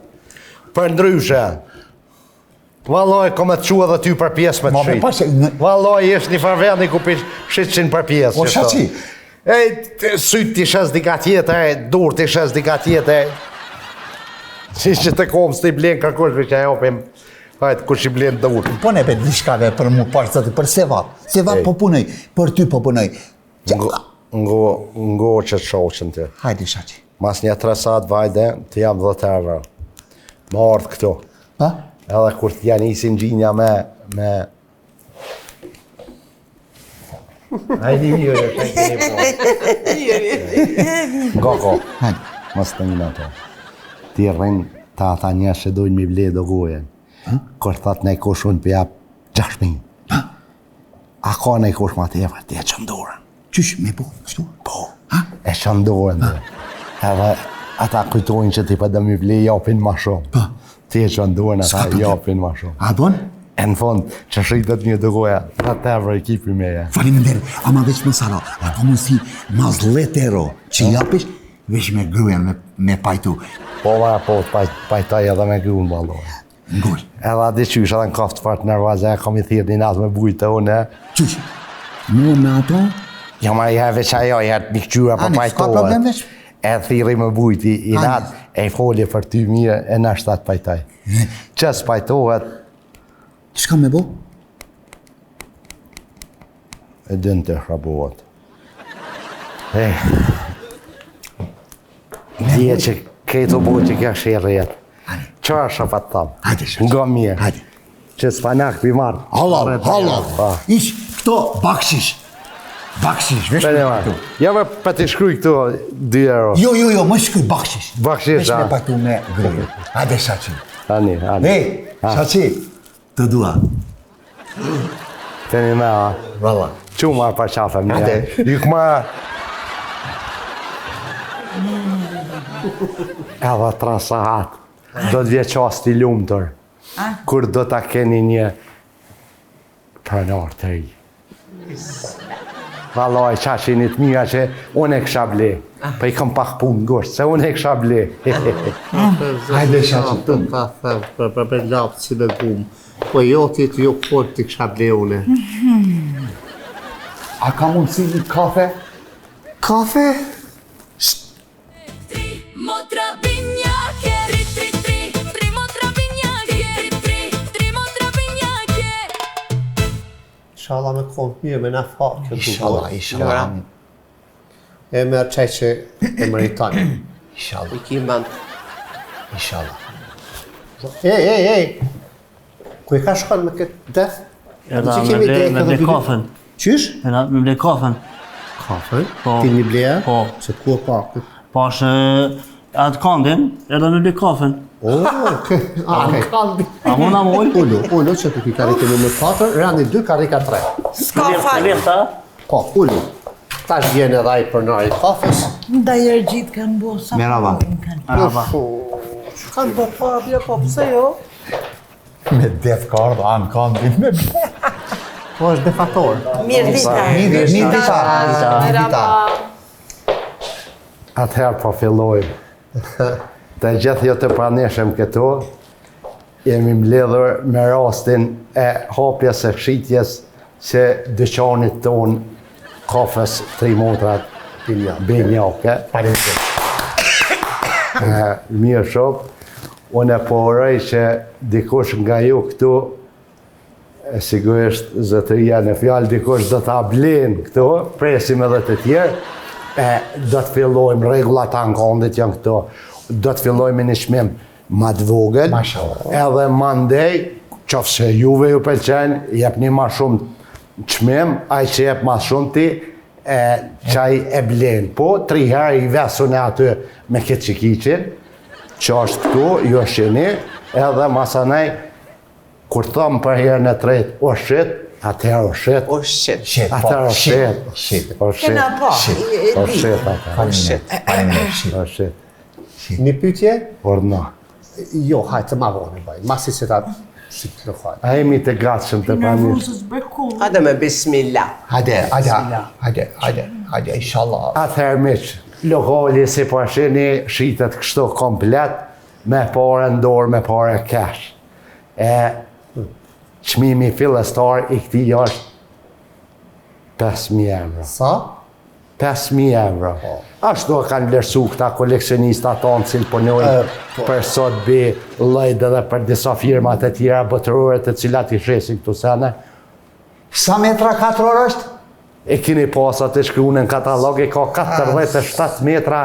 Speaker 4: Për ndryshe. Vallaj, kom me të çu edhe ty për pjesë me të
Speaker 7: Ma,
Speaker 4: shit.
Speaker 7: pa se- në-
Speaker 4: Vallaj, është një farë vendi ku pish shitqin për pjesë.
Speaker 7: Po,
Speaker 4: qështu.
Speaker 7: shaci?
Speaker 4: E, t- sytë t'i shes dika tjetër, e, dur t'i shes dika tjetër. Si që të kom s'ti blen kërkush, për që e jopim. Hajt, kush i blen dur.
Speaker 7: Po ne be diçkave për mu parë zoti, për sevap. Sevap
Speaker 4: Ej.
Speaker 7: po punoj, për ty po punoj.
Speaker 4: Ngo, ngo, ngo që të shoqën të.
Speaker 7: Hajde shaci.
Speaker 4: Mas një 3 saat vajde, të jam 10 euro. Më ardhë këtu.
Speaker 7: Ha?
Speaker 4: Edhe kur t'ja nisin gjinja me... me... Hajde mirë, e keni po. Goko,
Speaker 7: Hajde.
Speaker 4: mos të një ato. Ti rrin ta ata njerëz që dojnë mi ble do gojen. Kur thot nej kush unë po jap 6000. A ka nej kush ma tepër, ti e çon dorën.
Speaker 7: Qysh me po, kështu?
Speaker 4: Po. E çon dorën. ti. Edhe ata kujtojnë që ti po do mi ble japin ma shumë.
Speaker 7: Po.
Speaker 4: Ti e çon dorën,
Speaker 7: S'ka
Speaker 4: ata
Speaker 7: problem.
Speaker 4: japin ma shumë.
Speaker 7: A bon?
Speaker 4: E në fund, që shitet një do goja, 10 euro i kipi me e.
Speaker 7: Faleminderit. Ama veç më sara, a ka mundësi mas 10 euro që japish, veç me gruan me, me pajtu.
Speaker 4: Po, ma, po, paj, pajtoj edhe me gruan valloj.
Speaker 7: Ngol.
Speaker 4: Edhe a di qysh, edhe në kaftë fart nervoze, e kam i thirrë një natë me bujtë unë. e.
Speaker 7: Qysh? Mua me ato?
Speaker 4: Jo, ma i herë veç ajo, i herë të mikqyra, po
Speaker 7: Ani, s'ka
Speaker 4: pajtohet.
Speaker 7: problem veç.
Speaker 4: E thirri me bujti, i
Speaker 7: Ani.
Speaker 4: natë, e i foli për ty mirë, e në shtatë pajtoj. Që s'pajtohet,
Speaker 7: Çka me bo?
Speaker 4: e dënë të hrabohet. E, dje që këtë u bo që kjo shirjet. Që është pa të thamë?
Speaker 7: Hajde, shë.
Speaker 4: Nga mirë.
Speaker 7: Hajde.
Speaker 4: Që s'panak pi marrë.
Speaker 7: Hallall, hallall.
Speaker 4: Pa.
Speaker 7: Ish, këto bakshish. Bakshish, veç me
Speaker 4: Bëne
Speaker 7: pajtu.
Speaker 4: marrë. Ja me pa t'i shkruj këtu 2 euro.
Speaker 7: Jo, jo, jo, më shkruj bakshish.
Speaker 4: Bakshish,
Speaker 7: Veç me
Speaker 4: a.
Speaker 7: pajtu me gruan. Hajde, Shaci.
Speaker 4: Ani, ani.
Speaker 7: Ej, Shaci, të dua.
Speaker 4: Teni me, a.
Speaker 7: Valla.
Speaker 4: Qu marrë për qafe, mirë.
Speaker 7: Hajde.
Speaker 4: Jukë marrë. Edhe 3 sahat. Do të vje qasti lumëtër. Kur do ta keni një pronar të ri. Vallaj, qa që një të mira që unë e kësha ble. Po i kam pak punë ngusht, se unë e kësha ble.
Speaker 7: Hajde, Shaci.
Speaker 1: Të ta them, për për për lapë si me gumë. Po jo ti të jo po të kësha ble une.
Speaker 7: A ka mundësi një kafe?
Speaker 1: Kafe?
Speaker 5: Tri motra binjake, tri tri tri, tri motra binjake, tri tri, tri motra binjake.
Speaker 1: Inshallah me konë mirë, me na fa kjo du
Speaker 7: Inshallah, inshallah. amin.
Speaker 1: E merë qaj që e meriton.
Speaker 7: Inshallah,
Speaker 2: I ki mend.
Speaker 7: inshallah.
Speaker 1: Ej, ej, ej! Ku e ka shkon me këtë def?
Speaker 8: Edhe
Speaker 1: Që
Speaker 8: me
Speaker 1: kemi
Speaker 8: ble,
Speaker 1: dek
Speaker 8: me
Speaker 1: edhe
Speaker 8: ble
Speaker 1: dy-
Speaker 8: kafen.
Speaker 1: Qysh?
Speaker 8: Edhe me ble kafen.
Speaker 1: Kafe?
Speaker 8: Po.
Speaker 1: Ti një bleja?
Speaker 8: Po.
Speaker 1: Se ku e pa? Ku-
Speaker 8: Pash e, atë kandin, edhe me ble kafen.
Speaker 1: O, okay. Ah, okay.
Speaker 8: A mund a moj?
Speaker 1: Ulu, ulu, që të ki karrike numër 4, randi 2, karrika 3.
Speaker 3: S'ka fal.
Speaker 8: Lefta,
Speaker 1: Po, ulu. Tash vjen edhe ai pronari i kafes.
Speaker 3: Ndajer gjithë kanë bo sa
Speaker 7: Merhaba.
Speaker 3: punë kanë.
Speaker 8: Merhaba.
Speaker 1: Kanë bo para, bje, po pse jo?
Speaker 7: Me def ka ardhë, anë kandin me ble.
Speaker 1: Po është defator.
Speaker 3: Mirë dita.
Speaker 7: Mirë dita. Mirë dita.
Speaker 4: Atëherë po fillojmë. Të gjithë jo të pranishëm këtu, jemi mbledhur me rastin e hapjes së shitjes së dyqanit ton kafes Tri Motrat Binjake.
Speaker 1: Faleminderit.
Speaker 4: E, Mirë shumë. Unë e po uroj që dikush nga ju këtu, e sigurisht zotëria në fjalë, dikush do ta blen këtu, presim edhe të tjerë, e do të fillojmë, rregullat e ankandit janë këto, do të fillojmë me një çmim më të vogël,
Speaker 7: Mashallah.
Speaker 4: edhe mandej, qoftë se juve ju pëlqen, jepni ma shumë çmim, ai që jep ma shumë ti, e qaj e blen. Po, tri herë i vesun e aty me këtë çekiçin, që është këtu, ju e shini, edhe masanej, kur thëmë për herën e tretë, o shit, atëherë o shit.
Speaker 2: O shit.
Speaker 7: Shit, po,
Speaker 4: Atëherë o
Speaker 7: shit,
Speaker 4: shit.
Speaker 7: shit.
Speaker 4: O shit.
Speaker 3: Kena pa, e- e
Speaker 4: O
Speaker 3: di.
Speaker 4: shit, atëherë.
Speaker 7: Faleminderit. Faleminderit. Shit.
Speaker 4: O shit.
Speaker 1: Një pyetje?
Speaker 4: Ordno.
Speaker 1: Jo, hajtë të ma vonë e bëj. Masi se ta... Si të lokal.
Speaker 4: A jemi të gatshëm të pranisht.
Speaker 2: Hajde me bismillah.
Speaker 7: Hajde, hajde, hajde, hajde, hajde, inshallah.
Speaker 4: Atëherë miq, lokali si po e shihni, shitet kështu komplet, me pare në dorë, me pare cash. E çmimi fillestar i këtij është 5.000 euro.
Speaker 1: Sa?
Speaker 4: 5.000 euro. Ashtu e kanë vlerësu këta koleksionista tonë cilë punojnë
Speaker 1: po.
Speaker 4: për Sotheby, Lloyd edhe për disa firma të tjera botërore të cilat i shesin këto sene.
Speaker 7: Sa metra katror është?
Speaker 4: E kini pas atë shkruar në katalog, e ka 47 metra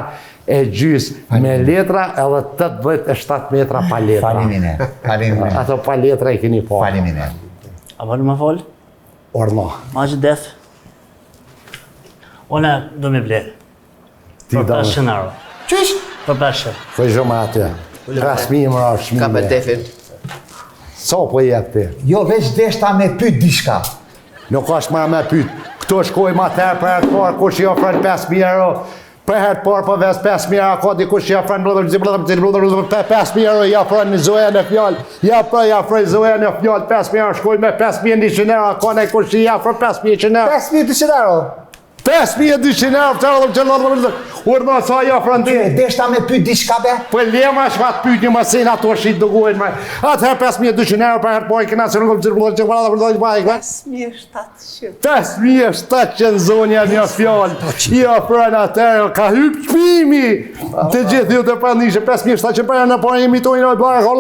Speaker 4: e gjys me letra edhe 87 metra pa letra.
Speaker 7: Faleminderit. Faleminderit.
Speaker 4: Ato pa letra i kini pas.
Speaker 7: Faleminderit.
Speaker 8: A po më fol?
Speaker 4: Orno.
Speaker 8: Ma që def. Unë do me ble.
Speaker 4: Ti
Speaker 8: Për
Speaker 4: do.
Speaker 8: 500 euro.
Speaker 7: Qysh?
Speaker 8: Për 500.
Speaker 4: Po i zhoma aty. 5.000 më është
Speaker 2: Ka për
Speaker 4: çmimi.
Speaker 2: defin.
Speaker 4: Sa po i jep ti?
Speaker 7: Jo, veç deshta me pyet diçka.
Speaker 4: Nuk është më me pyet. Këto shkojmë atëherë për herë të parë kush i ofron 5000 euro. Për herë të parë po ves 5000 euro, ka dikush i ofron 5000 euro i ofron në Zoja në fjalë. Ja pra i ofroj Zoja në fjalë 5000 euro, shkojmë me 5100 euro, ka në kush i ofron 5100 euro.
Speaker 7: 5200 euro.
Speaker 4: 5200 euro, të Urdhno sa i ofron ti?
Speaker 7: E deshta me pyet diçka be?
Speaker 4: Po lema shka të pyetni më se ato shit dëgojnë më. Atëherë 5200 euro për herë të parë kena se nuk
Speaker 2: 5700.
Speaker 4: 5700 zonja një fjalë. I ofron atëherë ka hyp çmimi. Të gjithë ju të pranishëm 5700 për herë në parë imitojnë në barë, për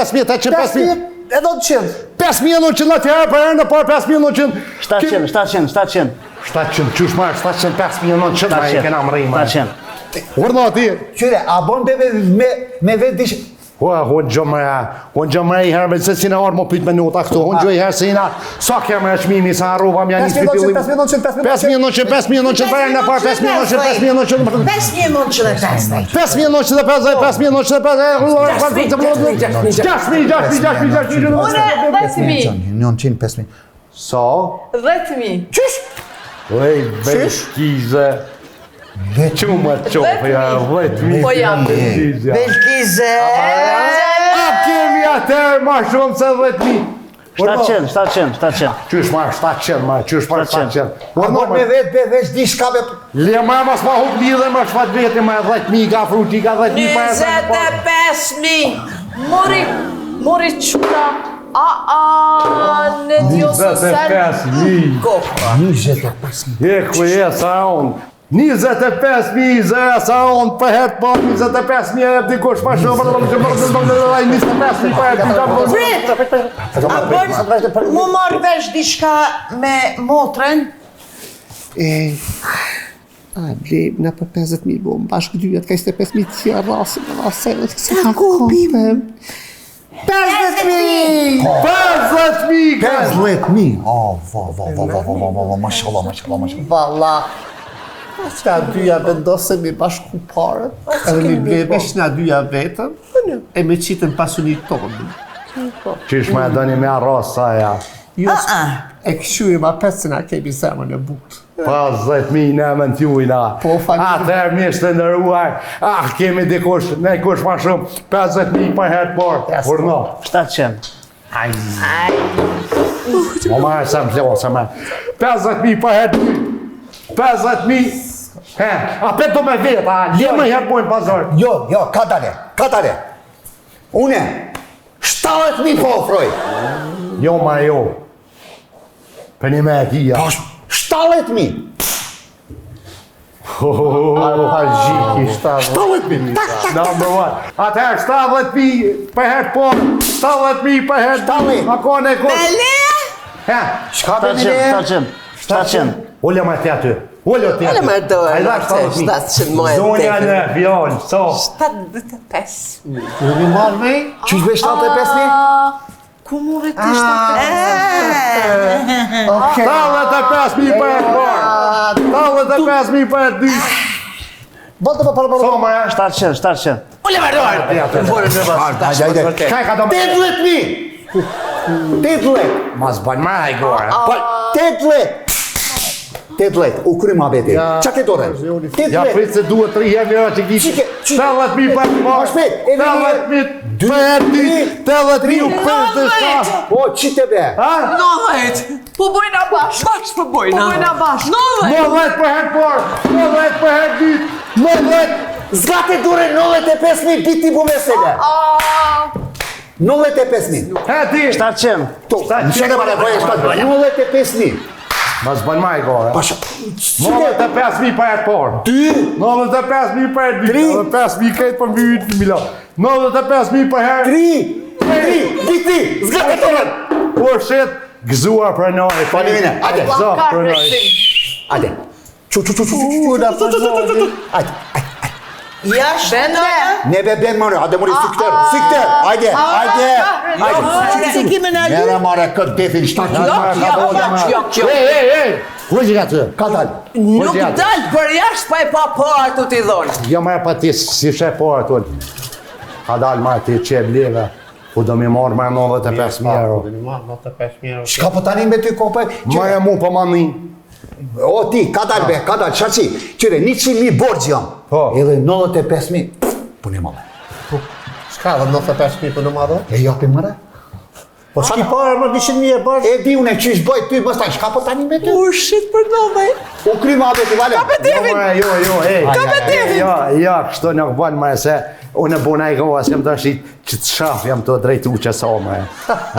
Speaker 4: 5800 5000
Speaker 1: E 900.
Speaker 4: 5900 atëherë për herë në parë 5900.
Speaker 8: 700, 700, 700.
Speaker 4: 700 qysh marr 700 5900 ma i kena mrri më.
Speaker 8: 700.
Speaker 4: Urdhno ti.
Speaker 7: Qyre, a bon bebe me me vet dish
Speaker 4: Ua, unë gjë mre, unë gjë mre i herë, se si në orë më pyt me nota këtu, unë gjë i herë se i na, sa ke mre çmimi, sa harrova më janë një
Speaker 1: 5900,
Speaker 4: 5900, 5900, për herë në parë, 5900, 5900,
Speaker 3: 5950.
Speaker 4: 5950, 5950, 6000, 6000, 6000, 6000,
Speaker 6: Une 10.000.
Speaker 7: 900 5000.
Speaker 4: Sa?
Speaker 6: 10.000.
Speaker 7: Qysh?
Speaker 4: Ej, belkize. Që më qofë, ja, 10.000.
Speaker 6: Po jam.
Speaker 4: Belkize.
Speaker 3: Belkize.
Speaker 4: A kemi atëherë ma shumë se 10.000?
Speaker 8: 700, 700, 700.
Speaker 4: Qysh marr 700, marr, qysh marr 700.
Speaker 7: A bon me vet be veç diçka be?
Speaker 4: Le ma mos ma hup lidhe më shfat veti më 10000 ka fruti ka 10000 para.
Speaker 2: 25000.
Speaker 6: Mori, mori qura. A, a, në djosu sen.
Speaker 4: 25000.
Speaker 2: Kopa.
Speaker 7: 25000.
Speaker 4: E ku je sa on? 25000 zëra sa on për herë të parë 25000 e jep dikush ma shumë 25000 për herë të parë.
Speaker 3: A bon, mu marrë vesh diçka me motrën?
Speaker 1: E, a, ble, na për 50.000 bom, bashkë dyja, të ka 25.000 tjera rasim, dhe asë, se
Speaker 3: Sa kupim?
Speaker 1: 50.000!
Speaker 4: 50000 ka.
Speaker 7: 50000. Oh, vo vo vo vo vo vo vo vo, mashallah, mashallah, mashallah.
Speaker 1: Valla, na dyja vendosemi bashku parët, edhe mi ble veç na dyja vetëm, e me qitën pasunit tonë.
Speaker 4: Qysh më e doni me arros sa ja.
Speaker 1: Jo, e këshyrim apet se na kemi zemrën e butë.
Speaker 4: 50.000 në emën t'jujna.
Speaker 1: Po, faleminderit.
Speaker 4: Atëherë miq të nderuar, ah kemi dikush, ne kush ma shumë, 50.000 për herë të parë. Urdhno.
Speaker 8: 700.
Speaker 4: Po marrë sa më flo, sa më. 50.000 për herë të dytë. 50.000. He, apet do me veta, le më herë bojmë pazar.
Speaker 7: Jo, jo, ka dale, ka dale. Une, 70000 po ofroj.
Speaker 4: Jo, ma jo. Për një me e kija.
Speaker 7: Po, 70000.
Speaker 4: Pa gjiki, 70.000. Number one. Atëherë, 70.000 për herë të parë, 70.000 për herë të dytë. A ka ne kush?
Speaker 2: Lea?
Speaker 4: He,
Speaker 7: Çka be
Speaker 8: 700, 700, 700.
Speaker 4: Ule më ti aty. Ule ti aty.
Speaker 2: Ule më dorë,
Speaker 4: Ai dha
Speaker 2: se
Speaker 4: 70.000.
Speaker 2: 700 më e
Speaker 4: Zonja
Speaker 2: tepër.
Speaker 4: në fjalë, so.
Speaker 2: 75.000.
Speaker 1: Ju mi marrë me?
Speaker 7: Qysh be 75000?
Speaker 6: A, Ku mori ti 75.000?
Speaker 1: Okej.
Speaker 4: 75.000 për herë të parë. 75.000 për herë të dytë.
Speaker 1: Botë po, po, po,
Speaker 4: So më
Speaker 8: 700, 700.
Speaker 2: Ule më dorë. Vorë në vështë.
Speaker 7: Hajde, hajde.
Speaker 4: Ka ka do
Speaker 7: 80000. 80.
Speaker 4: Mos bën më ai gore.
Speaker 7: Po, 80. 80, u kry muhabeti. Qa ke dorën? 80.
Speaker 4: Ja prit se duhet tri herë njëra që kish.
Speaker 7: Qike, qike.
Speaker 4: 80.000 për të
Speaker 7: Ma shpejt, edhe një herë.
Speaker 4: 80.000 për herë dy, 80.000 u 57.
Speaker 7: Po, qite be.
Speaker 4: Ha?
Speaker 2: 90.
Speaker 6: Po bojna bashkë.
Speaker 2: Bashkë po bojna.
Speaker 6: Po bojna bashkë.
Speaker 2: 90.
Speaker 4: 90 për herë parë, 90 për herë dytë, 90
Speaker 7: Zgate dure 95.000 biti bu mesele. 95.000.
Speaker 4: He ti.
Speaker 8: 700.
Speaker 7: To, në qene para, po e 95.000.
Speaker 4: Mas bën maj gore.
Speaker 7: Pasha,
Speaker 4: 95.000 për herë parë.
Speaker 7: 2,
Speaker 4: 95.000 për herë dytë,
Speaker 7: Tri.
Speaker 4: 95.000 krejt për mbi ytë në Milan. 95.000 për herë
Speaker 7: 3, 3, biti, zgate dorën.
Speaker 4: Po shet gëzuar pranoj.
Speaker 7: Falimine, ajde.
Speaker 4: Gëzuar pranoj.
Speaker 7: Ajde. Çu, çu, çu, çu, çu, çu, çu, çu, çu, çu, çu. Ajde, ajde.
Speaker 2: Jashtë.
Speaker 6: Bende.
Speaker 7: Neve ben more, hajde mori sikter, sikter, hajde, hajde, hajde.
Speaker 3: Se kime në
Speaker 7: Mere more këtë defin 700.
Speaker 2: Jo, jo, jo, jo.
Speaker 4: Ej, ej, ej. Ku që ka ty?
Speaker 7: Ka dal.
Speaker 2: Nuk dal për jashtë pa e pa parë të t'i dhonë.
Speaker 4: Jo më pa ti si sheh po ato. Ka dal më ti që e bleve. Ku do mi marrë më 95.000 euro.
Speaker 1: Do mi marrë 95.000 euro.
Speaker 7: Shka po tani me ty kope?
Speaker 4: Më e mu po ma një.
Speaker 7: O ti, ka dal be, ka dal, sharqi. Qyre, 100.000 borxh jam.
Speaker 4: Po.
Speaker 7: Edhe 95.000. Punë e madhe.
Speaker 1: Shka dhe 95.000 për në madhe?
Speaker 7: E japim mëre?
Speaker 1: Po s'ki pare më 100.000 e borxh?
Speaker 7: E di unë qysh bëj ty, mos taj, shka po tani me ty?
Speaker 2: U shit për 90.
Speaker 7: U kry muhabeti, vale.
Speaker 4: Jo, more, jo, jo, ej.
Speaker 2: Ka me devin.
Speaker 4: Jo, jo, kështu nuk bën më se unë e bona i goa se jam të shit që të shaf jam të drejtu që sa më.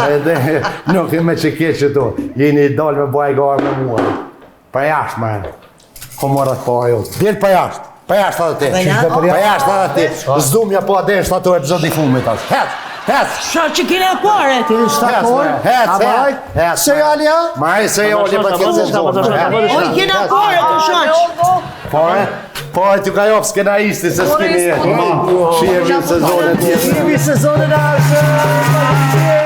Speaker 4: Edhe nuk e me që ke që tu, jeni dalë me bëj goa me mua. Për jashtë më. Ku morët po ajo? Del për jashtë. Për jashtë edhe ti. Për jashtë edhe ti. Zdum ja po atë shtator epizodi i fundit tash. Hec, hec.
Speaker 3: Sha që kina pare ti.
Speaker 4: Hec, hec, hec, hec.
Speaker 1: Seriali, ha?
Speaker 4: Ma e seriali pa këtë sezon.
Speaker 3: O i kina pare të shoq.
Speaker 4: Pare, pare t'ju ka jopë skenaristi se s'kemi. Shihemi në sezonin tjetër.
Speaker 1: Shihemi sezonin e ardhshëm.